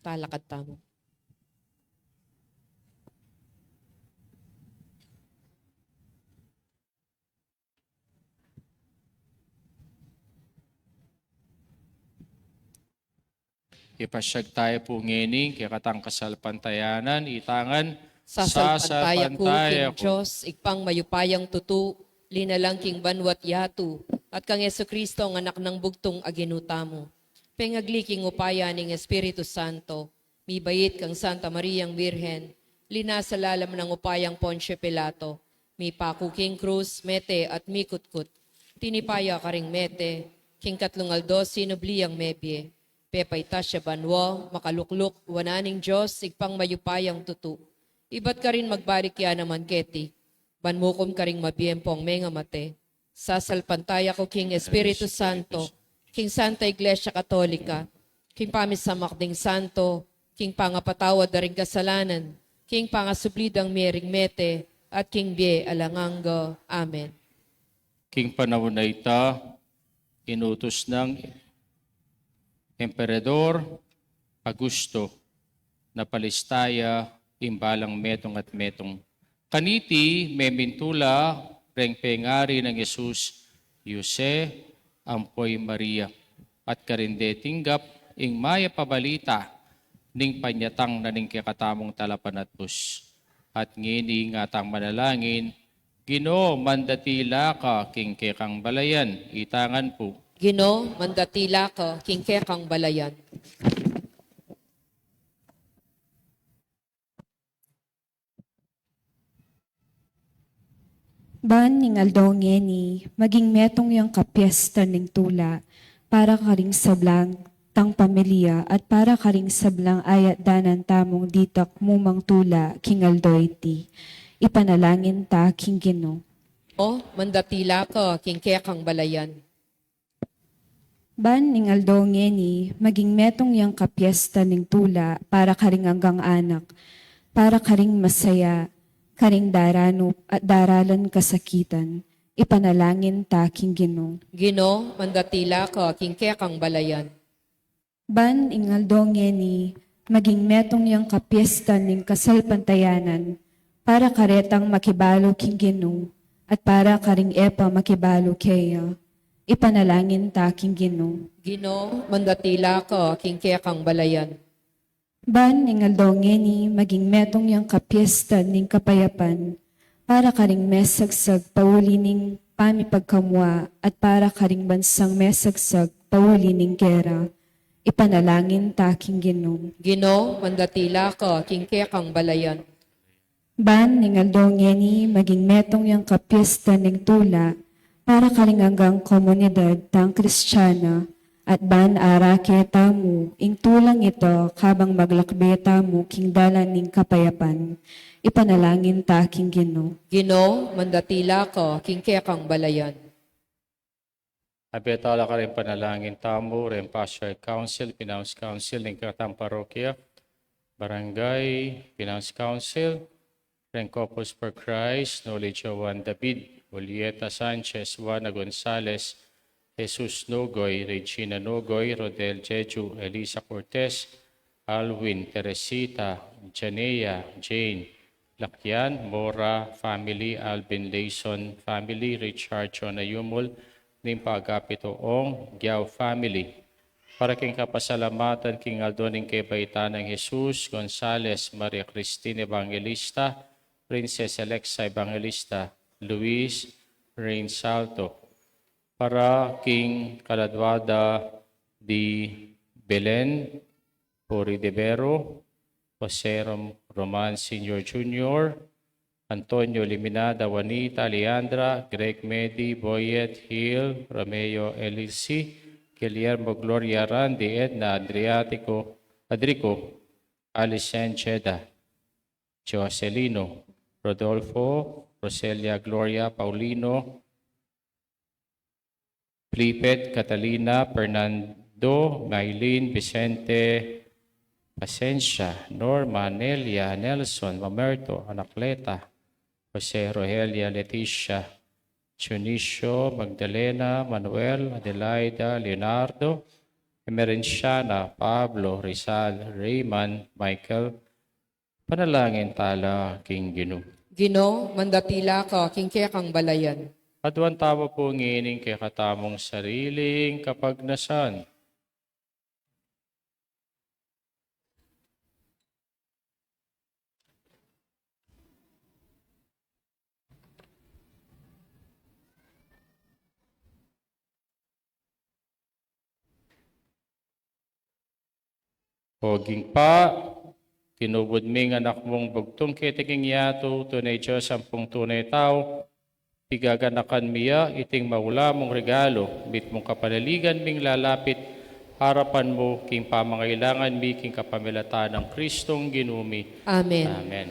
Talakad tamu. Ipasyag taya pu ngeni ing kekatang kasalpantayanan, ita ngan. Sasalpantaya ku king Dios, Ibpang mayupayang tutu, linalang king banua't yatu, at kang Jesucristo, ang Anak nang bugtung a Ginu tamu. Pengagli king upaya ning Espiritu Santo, mibait kang Santa Mariang Birhen, linasa lalam nang upayang Poncio Pilato, mipaku king krus, mete at mikutkut. Tinipa ya karing mete, king katlung aldo sinubli yang mebie. Pepaitas ya banua, makalukluk wanan ning Dios, Ibpang mayupayang tutu. Ibat karin magbalik ya naman keti, ban mukum karing mabie ampong mengamate. Sasalpantaya ku king Espiritu Santo, king Santa Iglesia Katolika, king pamisamak ding santo, king pangapatawad da ring kasalanan, king pangasubli dang mie ring mete, at king bie alang angga. Amen. King panaun a ita, inutus nang Emperador Augusto na palista ya ing balang metung at metung. Kaniti memintula reng pengari nang Jesus, Jose, ampo i Maria, at karin de tinggap ing mayap a balita ning panyatang na ning kekatamung talapanatbus. At ngeni ngatang manalangin, Ginu, mandatila ka king kekang balayan. Ita ngan pu. Ginu, mandatila ka king kekang balayan. Ban ning aldo ngeni, maging metung yang kapiesta ning tula, para karing sablang tang pamilya at para karing sablang ayat danan tamung ditak mumang tula king aldo iti. Ipanalangin ta king Ginu. O, mandatila ka king kekang balayan. Ban ning aldo ngeni, maging metung yang kapiesta ning tula para karing anggang anak, para karing masaya, karing daranup at daralan kasakitan. Ipanalangin ta king Ginu. Ginu, mandatila ka king kekang balayan. Ban ing aldo ngeni, maging metung yang kapiesta ning kasalpantayanan, para karetang makibalu king Ginu, at para karing e pa makibalu keya. Ipanalangin ta king Ginu. Ginu, mandatila ka king kekang balayan. Ban ing aldo ngeni maging metung yang kapiesta ning kapayapan, para karing mesagsag pauli ning pamipagkamua at para karing bansang mesagsag pauli ning gera. Ipanalangin ta king Ginu. Ginu, mandatila ka king kekang balayan. Ban ning aldo ngeni maging metung yang kapiesta ning tula para karing anggang komunidad tang Kristiana, at ban arake tamu ing tulang ito kabang maglakbe tamu king dalan ning kapayapan. Ipanalangin ta king Ginu. Ginu, mandatila ka king kekang balayan. Abe tala karing panalangin tamu, reng Pastoral Council, Finance Council ning kekatang parokya, Barangay Finance Council, reng Couples for Christ, Noli Joan David, Julieta Sanchez, Juana Gonzalez, Jesus Nogoy, Regina Nogoy, Rodel Jeju, Elisa Cortez, Alwin, Teresita, Janea, Jane, Lakyan, Mora family, Alvin Layson family, Richard Jonah Yumul, ning Pagapito Ong, Giao family. Para king kapasalamatan king aldo ning kebaitan nang Jesus Gonzalez, Maria Cristina Evangelista, Princess Alexa Evangelista, Luis Rain Salto. Para king kaladua da di Belen, Puri de Vero, Jose Rom-, Roman Senior Junior, Antonio Liminada, Juanita, Leandra, Greg Medi, Boyet, Hill, Romeo, Elsie, Guillermo, Gloria, Randy, Edna, Adriatico, Adrico, Alicen, Cheda, Jocelino, Rodolfo, Roselia, Gloria, Paulino, Plipet, Catalina, Fernando, Maylin, Vicente, Pasensia, Norma, Nelia, Nelson, Mamerto, Anacleta, Jose, Rogelia, Leticia, Dionisio, Magdalena, Manuel, Adelaida, Leonardo, Emerenciana, Pablo, Rizal, Raymond, Michael, panalangin tala king Ginu. Ginu, mandapila ka king kekang balayan. Aduan tamu pu ngeni ing kekatamung sariling kapagnasan. O Ibpa, kinubud ming Anak mung bugtung keti king yatu, tune Dios ampong tune tau, pigaganakan mi ya, iting maula mung regalu, mitmung kapanaligan ming lalapit arapan mu, king pamangailangan mi, king kapamilatan nang Kristong Ginu mi. Amen. Amen.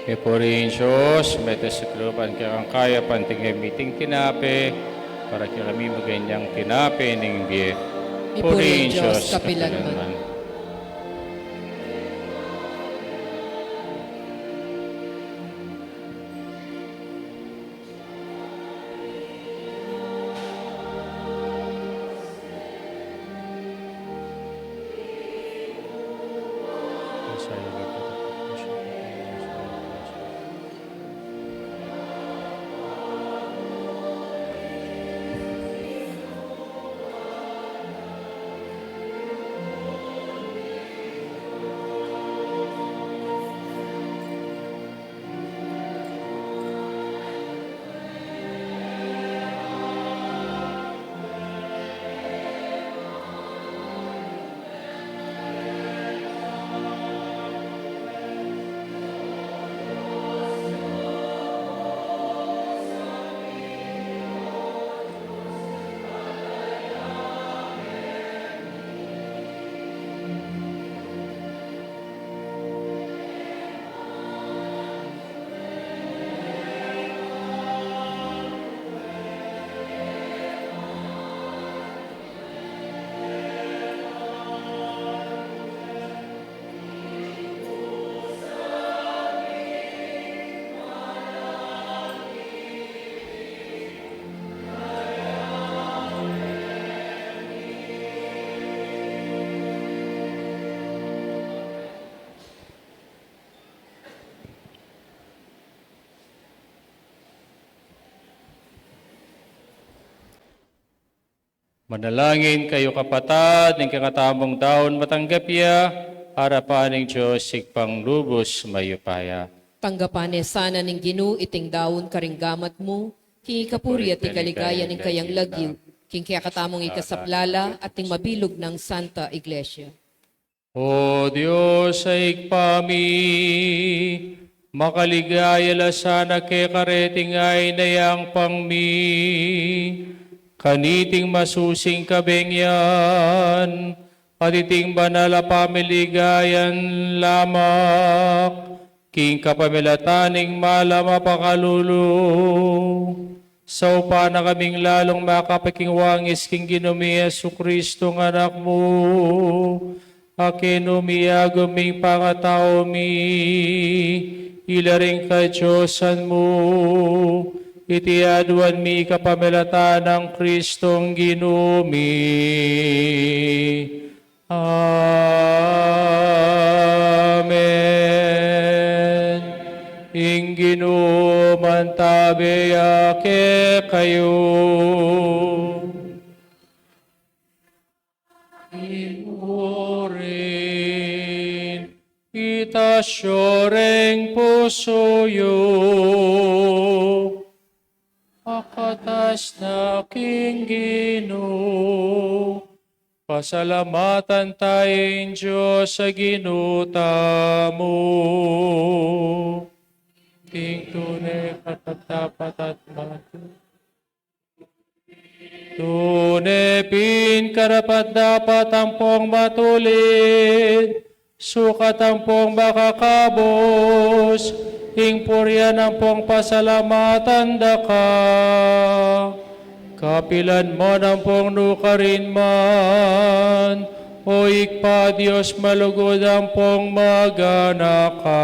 Ing puri ning Dios, mete sa kaluban kekang kayapan, tinggap mi iting tinape, para kekami maging tinape ning bie. Ing puri ning Dios kapilan man. Manalangin kayu, kapatad, ing kekatamung daun matanggap ya arapan ning Dios Ibpang lubus mayupaya. Tanggapan ne sana ning Ginu iting daun karing gamat mu, king ikapuri at ikaligaya ning kayang lagyu, king kekatamung ikasaplala at ning mabilug nang Santa Iglesia. O Dios a Ibpa mi, makaligaya la sana keka reting ain a yangpang mi, kaniting masusing kabengyan, at iting banal a pamiligayan lamak, king kapamilatan ning malam a pakalulu, saupan na kaming lalung makapakingwangis king Ginu mi Jesucristo, ing Anak mu, a kenu mi agum ing pangatau mi, ila ring kadiosan mu, iti aduan mi kapamilatan nang Cristong Ginu mi. Amen. Ing Ginu mantabe ya kekayu. Ikayu rin, itas yu reng pusu yu. Pakatas na king Ginu. Pasalamatan taya ing Dios a Ginu tamu. King tune karapat-dapat at matu-, tune pin karapat-dapat ampong matulid, sukat ampong makakabus ing purian ampong pasalamatan da ka. Kapilan man ampong nukarin man, O Ibpa, Dios malugud ampong maganaka.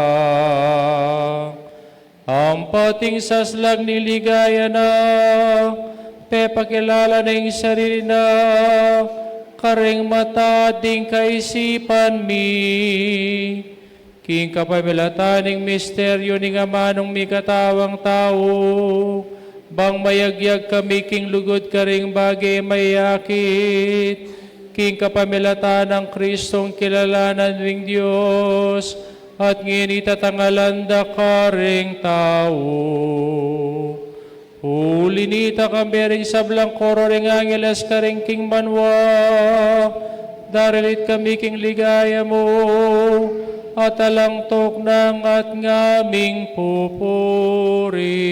Ampo king saslag ning ligaya na, pepakilala na ing sarili na karing mata at ding kaisipan mi. King kapamilatan ning misteryu ning amanung mikatawang tau, bang mayagyag kami king lugud karing bage mayakit, king kapamilatan nang Cristong kilalanan ming Dios, at ngeni tatangalan da karing tau. Uli nita, kambe ring sablang koro ring angeles karin king banua, daralit kami king ligaya mu, at alang tuknang at ngaming pupuri.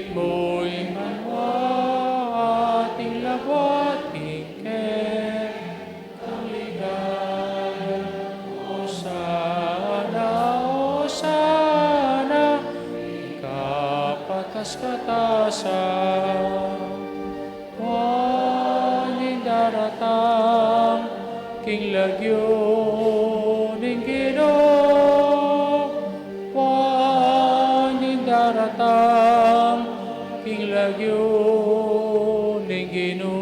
Mu ing banua at ing lagyu at ing kekang ligaya. Hosana, Hosana, ing kapatas-katasan. Wa ing daratang king lagyu ning Ginu. Wa ing daratang king lagyu ning Ginu.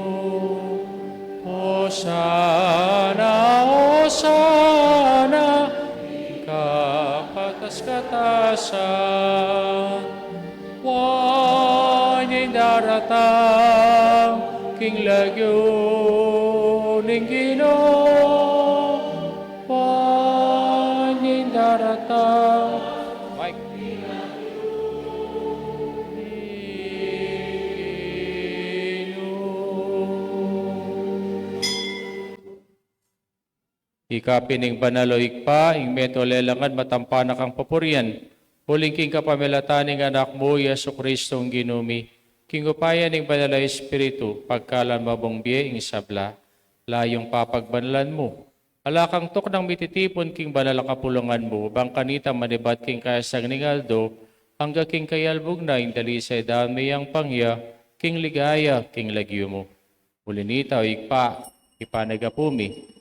Hosana, Hosana, ing kapatas-katasan. Wa ing daratang king lagyu ning Ginu. Wa ing daratang. Mike. Ika pin ing banal, o Ibpa, ing metung lelangad matampa na kang papurian, uling king kapamilatan ning Anak mu, i Jesucristo ing Ginu mi, king upaya ning Banal a Espiritu, pagkaluban mung bie ing sabla, layung papagbanalan mu. Ala kang tuknang mititipun king banal a kapulungan mu, bang kanita manibat king kaisang ning aldo, angga king kayalbug na ing dalisay daun miyang pangya, king ligaya, king lagyu mu. Uli nita, o Ibpa, ipanagapu mi,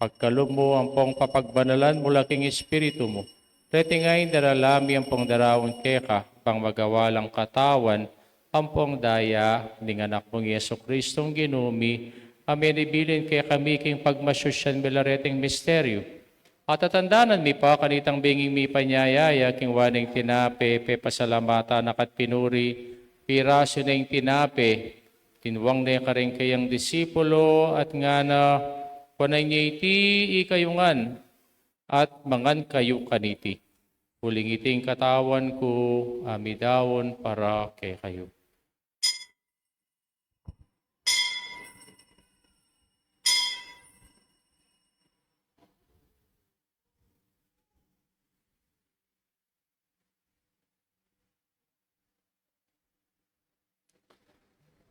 pagkalub mu ampong papagbanalan mu la king Espiritu mu. Reti ngan darala mi ampong daraun keka, bang magawa lang katawan ampong daya ning Anak mung i Jesucristo ing Ginu mi, a menibilin kekami king pagmasusyan mi la reting misteryu. At tatandanan mi pa kanitang benging mipanyaya ya, king wa neng tinape, pepasalamatan na ka't pinuri, pirasu ne ing tinape, tinwang ne karing kayang disipulo, at ngana, kuanan ye iti ikayu ngan, at mangan kayu kaniti. Uling iti ing katawan ku, a midaun para kekayu.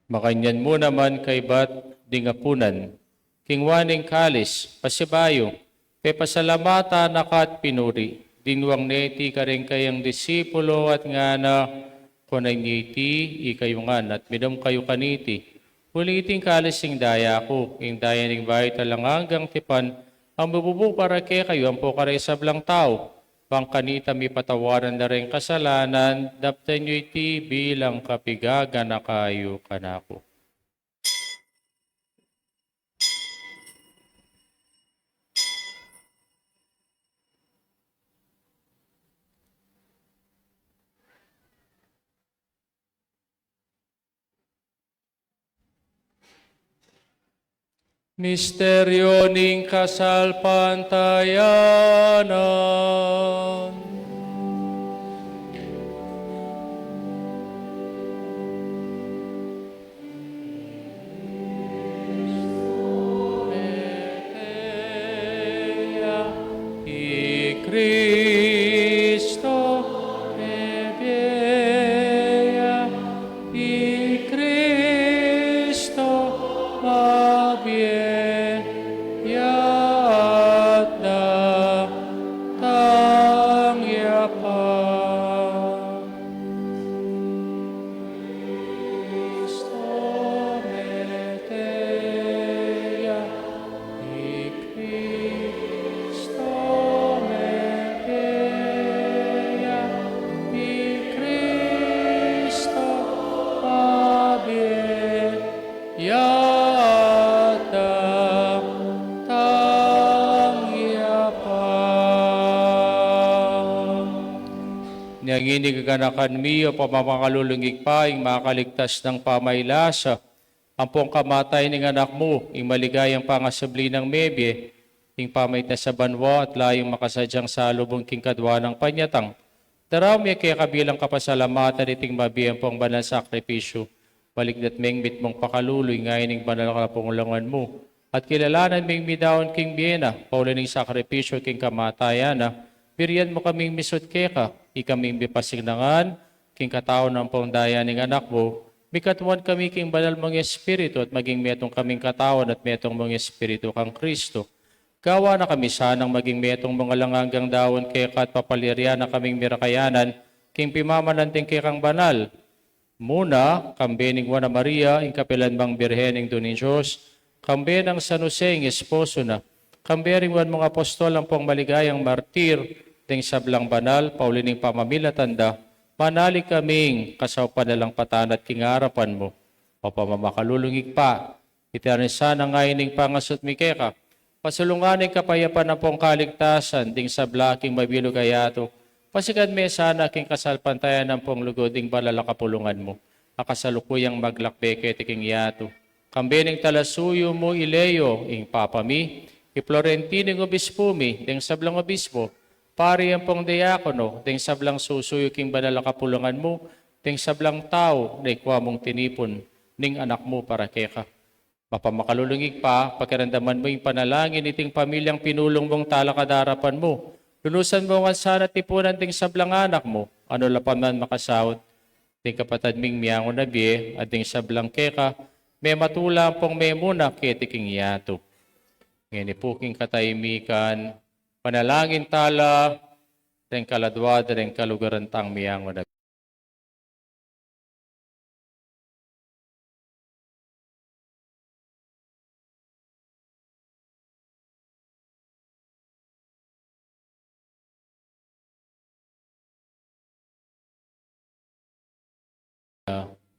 Makanyan mu naman kaybat ding apunan, king wa ning kalis, pasibayu, pepasalamatan na ka't pinuri, dinwang ne iti karing kayang disipulo at ngana, kuanan ye iti ikayu ngan at minum kayu kaniti. Uling iti ing kalis ning daya ku, ing daya ning bayu at alang anggang tipan, a mibubu para kekayu ampo kareng sablang tau, bang kanita mipatawaran la reng kasalanan, daptan yu iti bilang kapigaganaka yu kanaku. Misteryu ning kasalpantayanan. I Kristo mebie ya, i Kristo mabie ya, datang ya pa. Kristo mete ya, i Kristo mete ya, i Kristo mabie ya, datang ya pa. Nia ngeni gaganakan mi, o pamamakalulung Ibpa, ing makaligtas nang pamailasa ampong kamatayan ning Anak mu, ing maligayang pangasubli nang mebie, ing pamaitas a banua at layung makasadyang salubung king kadua nang panyatang. Daraun mi keka bilang kapasalamatan iting mabie ampong banal sakripisyu, maligdat meng mitmung pakalulu ing ain ning banal a kapulungan mu, at kilalanan ming midaun king bie na, pauli ning sakripisyu king kamatayan na, birian mu kaming misut keka, ikaming mipasing na ngan king katawan ampong daya ning Anak mu, mikatuan kami king Banal mung Espiritu at maging metung kaming katawan at metung mung Espiritu kang Kristo. Gawan na kami sanang maging metung mung alang anggang daun keka at papalyarian na kaming mirakayanan king pimamanan ding kekang banal. Muna, kambe ning Nuan a Maria, ing kapilan bang Birhen ning Indu ning Dios, kambe nang San Jose ing esposo na, kambe ring nuan mung apostol ampong maligayang martir, ding sablang banal, pauli ning pamamilatan da, manalig kaming kasaupan na lang patnat king arapan mu. O pamamakalulung Ibpa, iti na rin sana ngeni ing pangasut mi keka. Pasulungan ing kapayapan ampong kaligtasan ding sabla king mabilug a yatu. Pasikan me sana king kasalpantayanan ampong lugud ding banal a kapulungan mu, a kasalukuyang maglakbe keti king yatu. Kambe ning talasuyu mu i Leo, ing Papa mi, i Florentino ing obispu mi, ding sablang obispo, pari ampong diakono, ding sablang susuyu king banal a kapulungan mu, ding sablang tau na ikua mung tinipun ning Anak mu para keka. Mapamakalulung Ibpa, pakiramdaman mu ing panalangin iting pamilyang pinulung mung talakad arapan mu. Lunusan mu ngan sana tipunan ding sablang anak mu, anu la pa man makasaut, ding kapatad ming miangun a bie, at ding sablang keka, mematula ampong memuna keti king yatu. Ngeni pu king katahimikan, panalangin tala, deng kaladua, deng kaluguran tang miangun a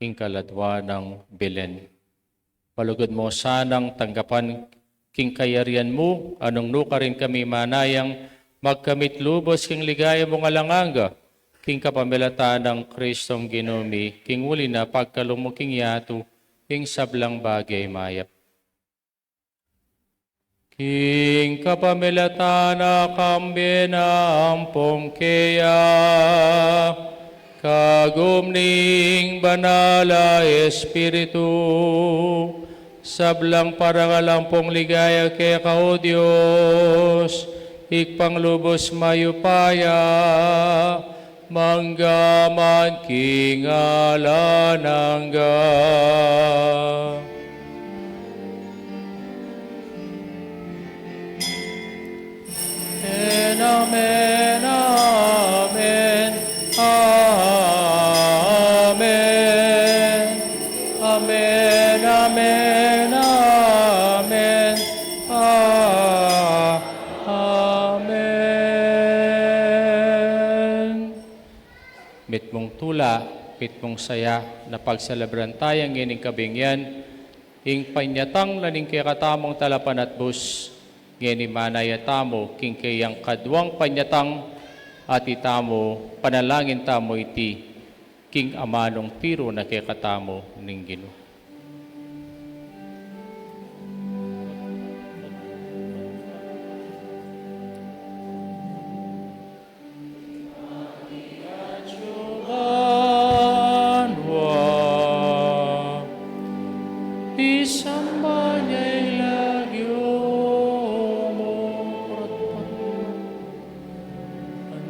ing kaladua nang Belen. Palugud mu sanang tanggapan king kayarian mu, a nung nukarin kami manayang magkamit lubus king ligaya mung alang angga, king kapamilatan nang Kristong Ginu mi, king uli na pagkalung mu king yatu, ing sablang bage mayap. King kapamilatan na, kambe na, ampong keya, kagum ning Banal a Espiritu, sablang parangal ampong ligaya keka, o Dios, Ibpang lubus mayupaya, mangga man king alang angga. Amen, amen, amen. Amen, amen, amen. Ah, amen. Mitmung tula, mitmung saya, na pagselebran taya ngening kabing yan, ing panyatang na ning kekatamung talapanatbus, ngeni manaya tamu king keyang kaduang panyatang, at itamu, panalangin tamu iti, king amanung tiru na kekatamu ning Ginu. Banua, isamban ya ing lagyu mu,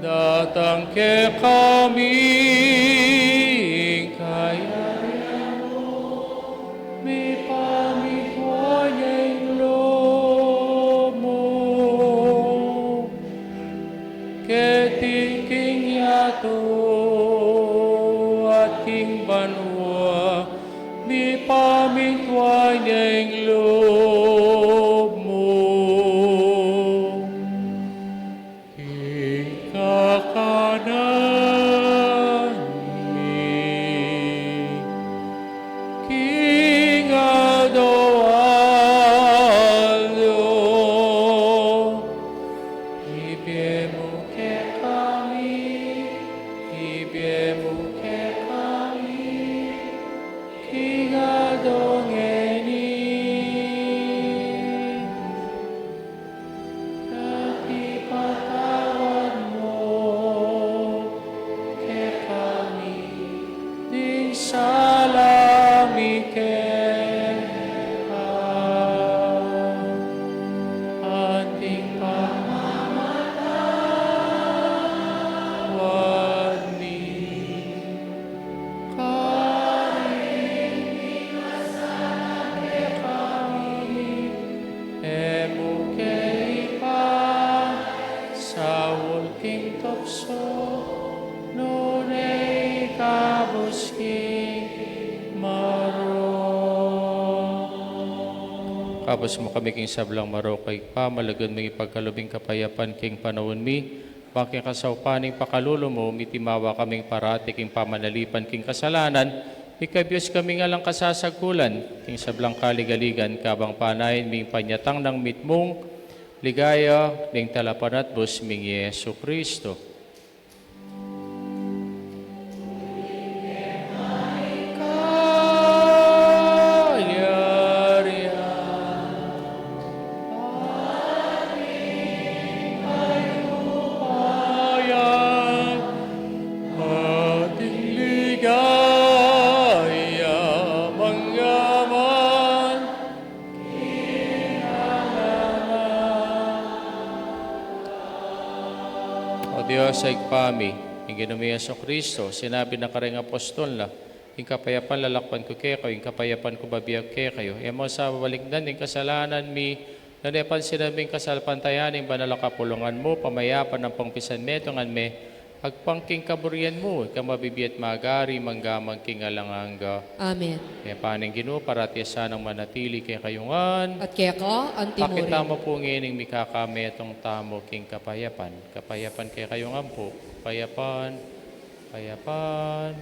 datang kekami ing kayarian mu, mipamintuan ya ing lub mu keti king yatu at king banua, mipamintuan ya ing lub mu. Ing kakanan mi king aldo-aldo, ibie mu kekami, ibie mu kekami king aldo ngeni. Pabus mu kami king sablang marok, Ibpa, malagad mung ipagkalub ing kapayapan king panaun mi, bang king kasaupan ning pakalulu mu, mitimawa kaming parati king pamanalipan king kasalanan, mikabius kaming alang kasasagkulan, king sablang kaligaligan, kabang panayan ming panyatang nang mitmung ligaya ning Talapanatbus ming Jesucristo. O Dios, Ibpa mi, ing Ginu ming Jesucristo, sinabi na kareng apostol na, ing kapayapan lalakwan ku kekayu, ing kapayapan ku bibie ku kekayu. E mu sa balikdan ing kasalanan mi, nune pansinan mu ing kasalpantayanan ning banal a kapulungan mu, pamayapan ampong pisanmetungan me, agpang king kaburian mu, ika a mabibie at magari, mangga man king alang angga. Amen. Ing kapayapan ning Ginu, parati sanang manatili kekayu ngan. At keka anti mu rin. Pakit tamu pu ngening mikakametung tamu king kapayapan. Kapayapan kekayu ngan pu. Kapayapan. Kapayapan.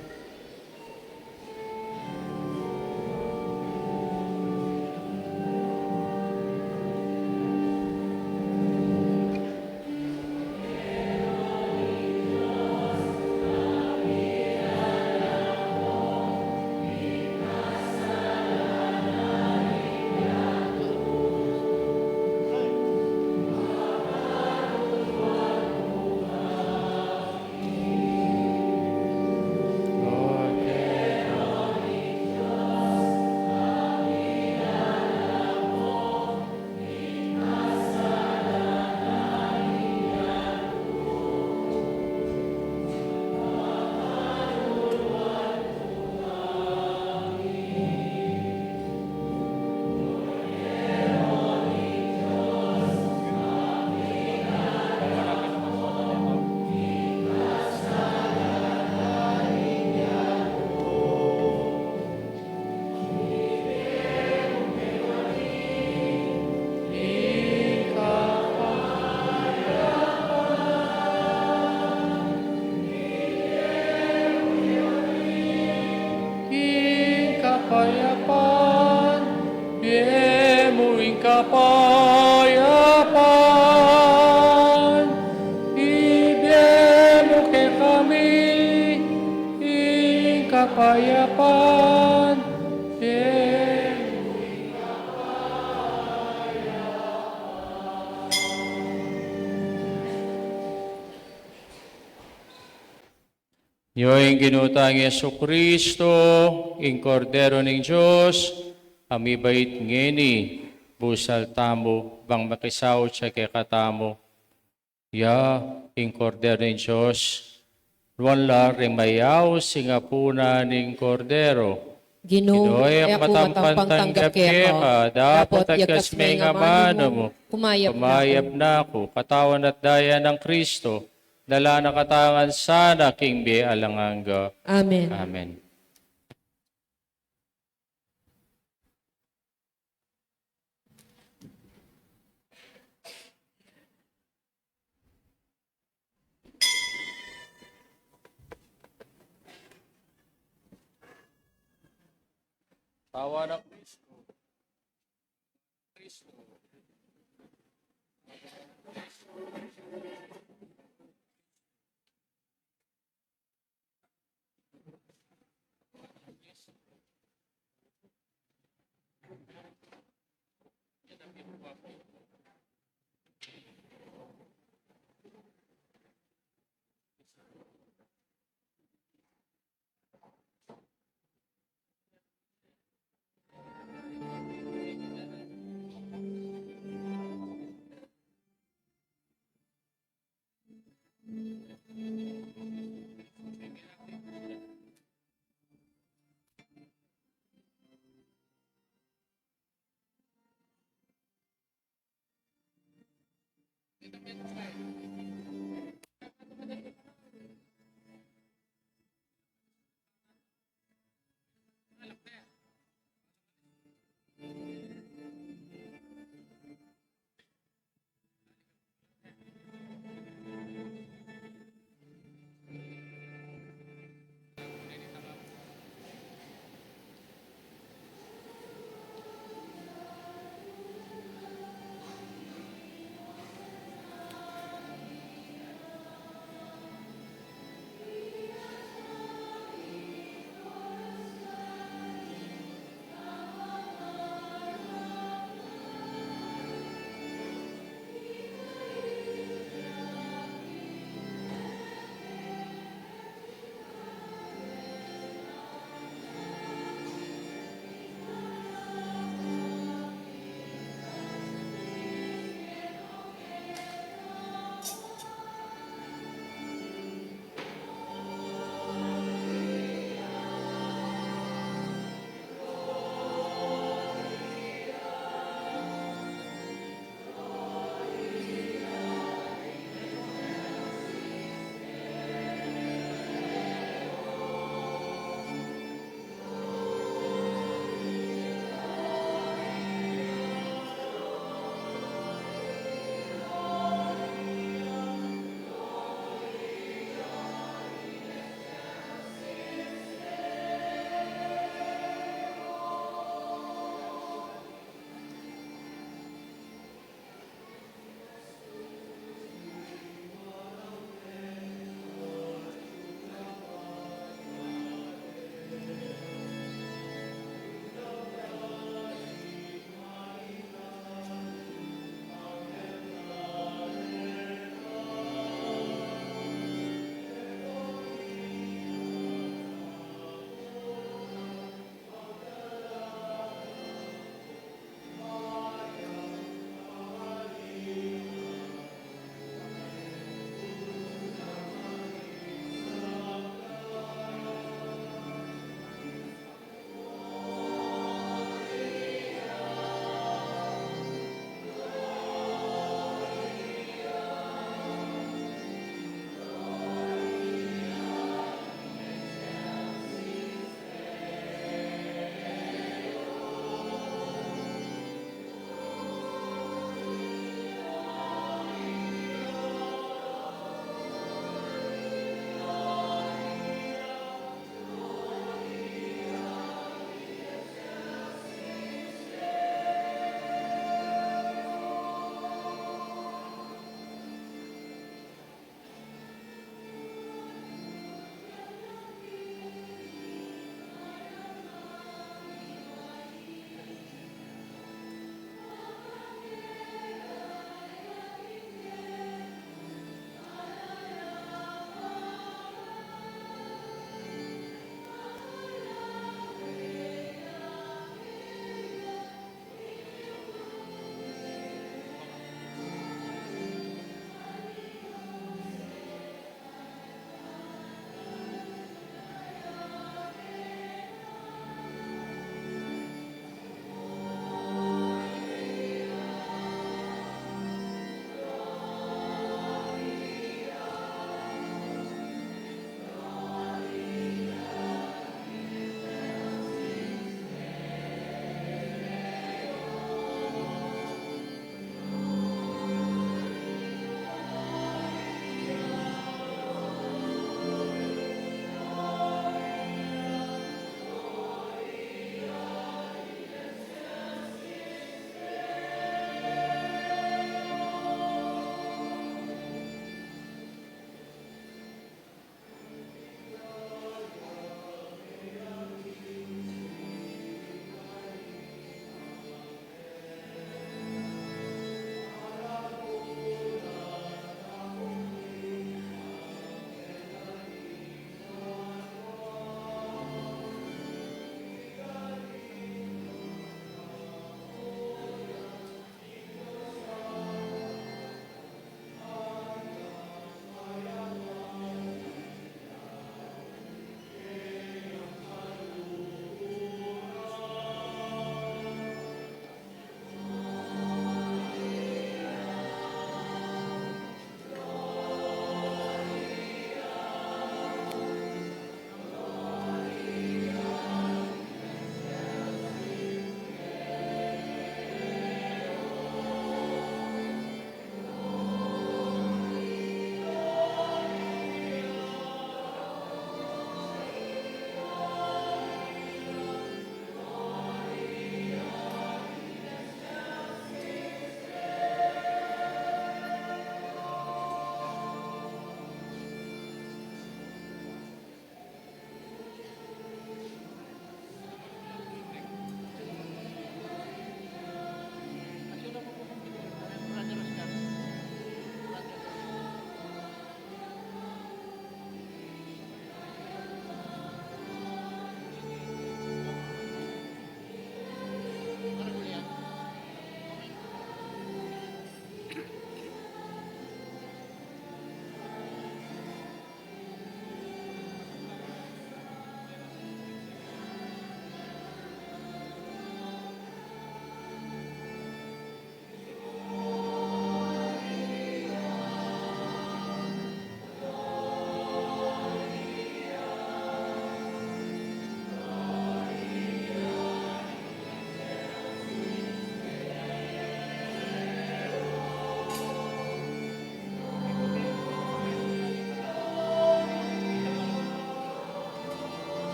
Ing kapayapan, ibie mu ing kapayapan, ibie mu kekami ing kapayapan, ibie mu ing kapayapan. Yu ing Ginu tang Jesucristo, ing Kordero ning Dios, a mibait ngeni, busal tamu, bang makisaut ya kekatamu. Ya ing Kordero ning Dios, nuan la ring mayaus king apunan ning Kordero. Ginu, e ku matampan tanggap keka, dapot agkas me ing amanu mu, kumayap na ku. Katawan at daya nang Kristo, dala na katamu ngan sana king bie alang angga. Amen. Amen. Katawan nang Kristo.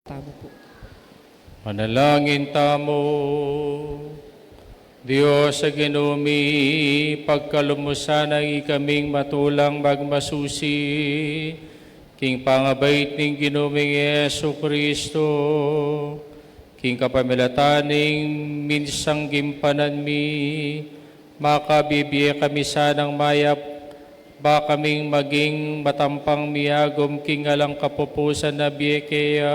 Tamu pu. Manalangin tamu. Dios a Ginu mi, pagkalub mu sana ikaming matulang magmasusi king pangabait ning Ginu ming Jesucristo, king kapamilatan ning minsang gimpanan mi, makabibie kami sanang mayap, ba kaming maging matampang miagum king alang kapupusan a bie keya.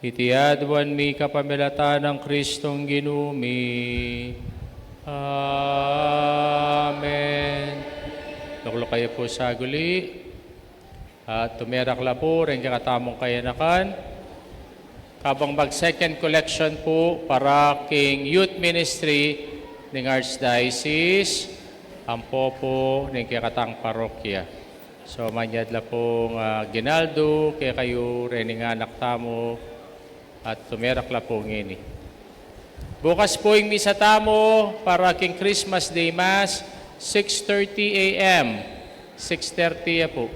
Iti aduan mi kapamilatan nang Kristong Ginu mi. Amen. Lukluk kayu pu saguli. At tumerak la pu ring kekatamung kayanakan. Kabang mag-second collection pu para king youth ministry ning Archdiocese, ampo pu ning kekatang parokya. So, manyad la pung, ah, aginaldo kekayu rening anak tamu, at tumerak la pu ngeni. Bukas pu ing misa tamu para king Christmas Day Mass, six thirty A M. Six thirty ya pu.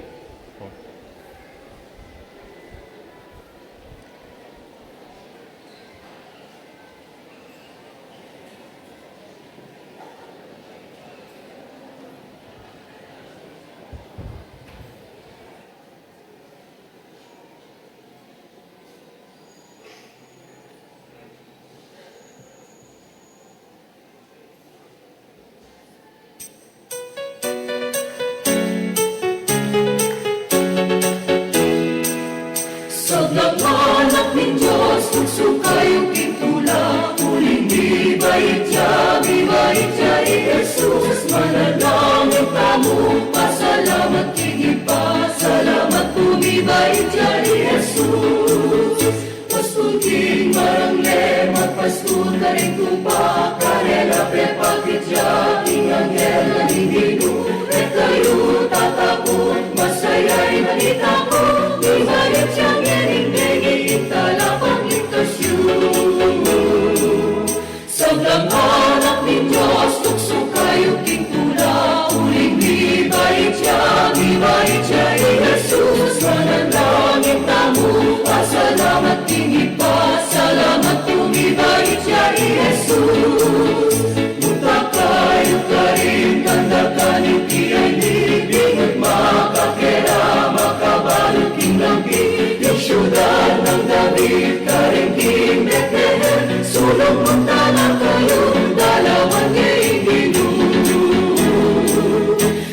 Sablang anak ning Dios, tuksu kayu king tula, uling mibait ya, mibait ya i Jesus. Manalangin tamu, pasalamat king Ibpa, salamat pu, mibait ya i Jesus. Pastul king marangle, magpastul karing tupa, karela pepakit ya ing anghel na ning Ginu. E kayu tatakut, masaya ing balita ku, mibait ya ngening bengi ing talapangligtas yu. Sablang anak ning Dios, tuksu kayu king tula, uling mibait ya, mibait ya i Jesus. Manalangin tamu, pasalamat king Ibpa, salamat pu, mibait ya i Jesus. Munta kayu karin, tanda kanipi a ini, bingut makakera, makabalu king langit, ing siudad nang David, karin king Betlehem, sulung munta na kayu, dalawan ye ing Ginu.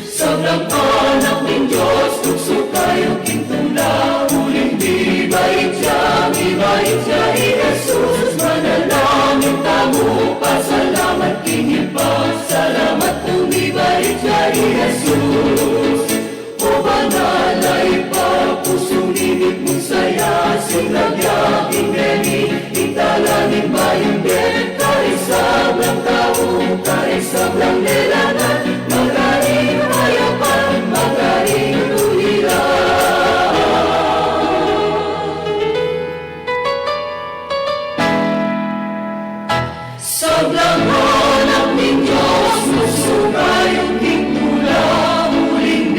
Sablang anak ning Dios, tuksu kayu king tula, uling mibait ya, mibait ya i Jesus. Manalangin tamu, pasalamat king Ibpa, salamat pu, mibait ya i Jesus. O banal a Ibpa, pusung ibig mung saya, sinag ya king bengi ing tala ning bayung bie, karing sablang tau, karing sablang lelangan, magkaring kayapan, magkaring tuliran. Sablang anak ning Dios, tuksu kayu king tula, uling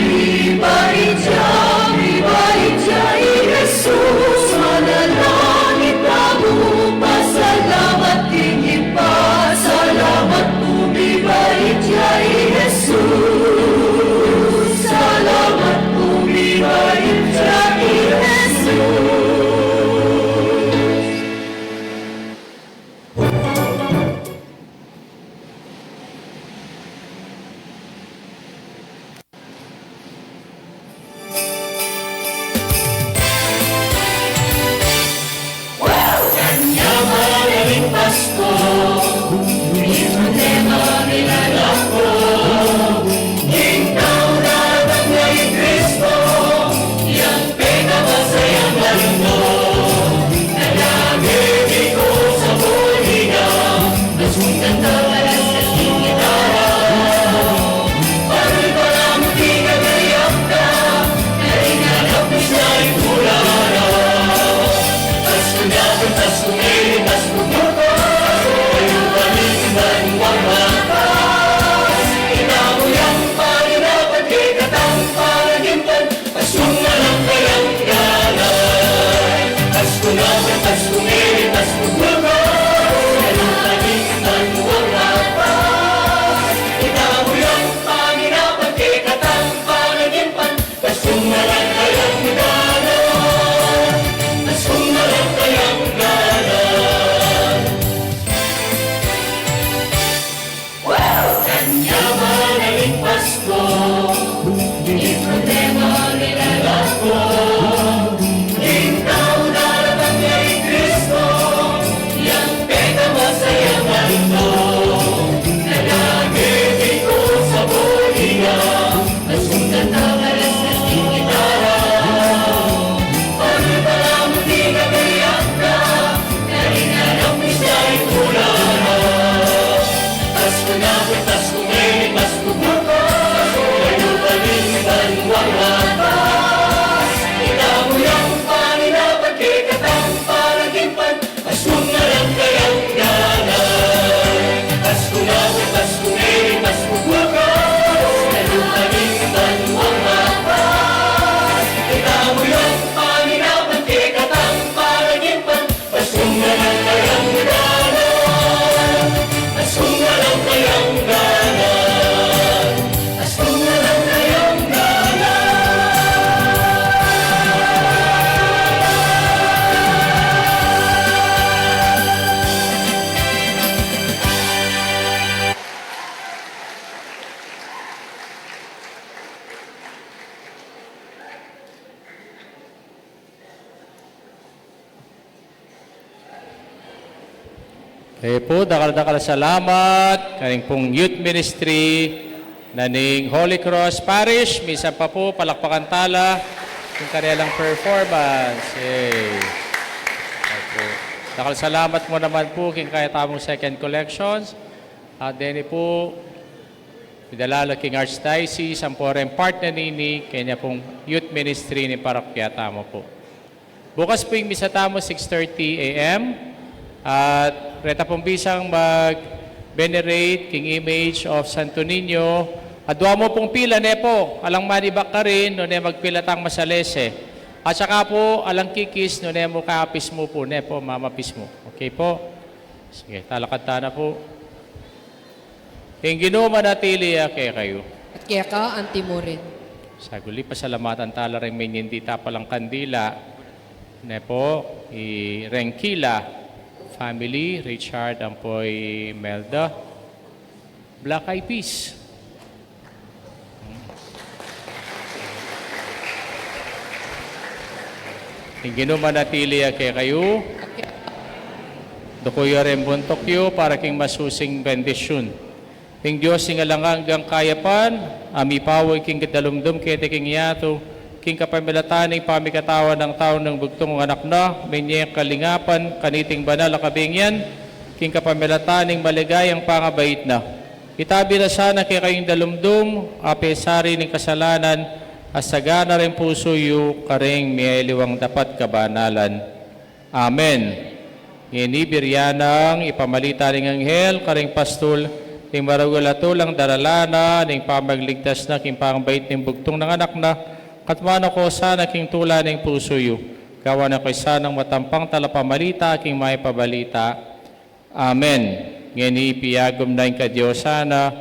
E pu, dakal-dakal a salamat karing pung youth ministry na ning Holy Cross Parish. Misan pa pu, palakpakan tala king karelang performance. Yay! Opo. Dakal salamat mu naman pu king kaya tamung second collections. At deni pu, idalala king Archdiocese, ampo reng part na nini kanya pung youth ministry ning parokya tamu pu. Bukas pu ing misa tamu, six thirty A M. At reta pung bisang mag-venerate king image of Santo Niño. Adwa mu pung pila, ne pu, alang manibak karin, nune magpila tang masalese. At saka pu, alang kikis, nune mu kapis mu pu, ne pu, mamapis mu. Okay pu? Sige, talakad tana pu. Ing Ginu manatili ya kekayu. At keka anti mu rin. Saguli, pasalamatan tala reng menyendita palang kandila. Ne pu, i reng Kila family, Richard ampo i Melda. Black Eyed Peas. Ing Ginu manatili ya kekayu. Duku yu reng buntuk yu para king masusing bendisyun. Ing Dios ning alang anggang kayapan, a mipawe king kidalumdum keti king yatu, king kapamilatan ning pamikatawan ning tau ning bugtung a Anak na, menye kalingapan kaniting banal a kabingan, king kapamilatan ning maligayang pangabait na. Itabi na sana kekayu ing dalumdum, a pesar ning kasalanan, at sagana reng pusu yu karing miyaliwang dapat kabanalan. Amen. Ngeni biryan nang ipamalita ning anghel karing pastul ing maragul a tulang daralan na ning pamagligtas na king pangabait ning bugtung nang Anak na, katmuan na ko sana king tula ning pusu yu. Gawan na ko sanang matampang talapamalita king mayap a balita. Amen. Ngeni piyagum na ing kadiosan na,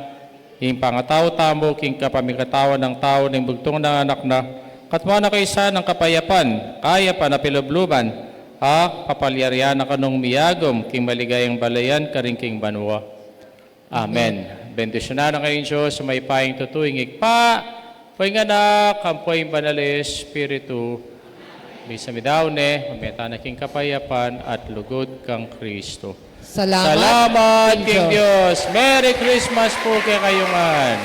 ing pangatau tamu king kapamikatawan ning tau ning bugtung nang Anak na, katmuan na ko sanang kapayapan, kayapan a pilubluban, a papalyarian na kanung miyagum king maligayang balayan karin king banua. Amen. Bendisyunan na kayu ning Dios, mayupayang tutu, ing Ibpa, ampo ing Anak, ampo ing Banal a Espiritu. Misa midaun ne, mame tana king kapayapan at lugud kang Kristo. Salamat king Dios. Merry Christmas pu kekayu ngan.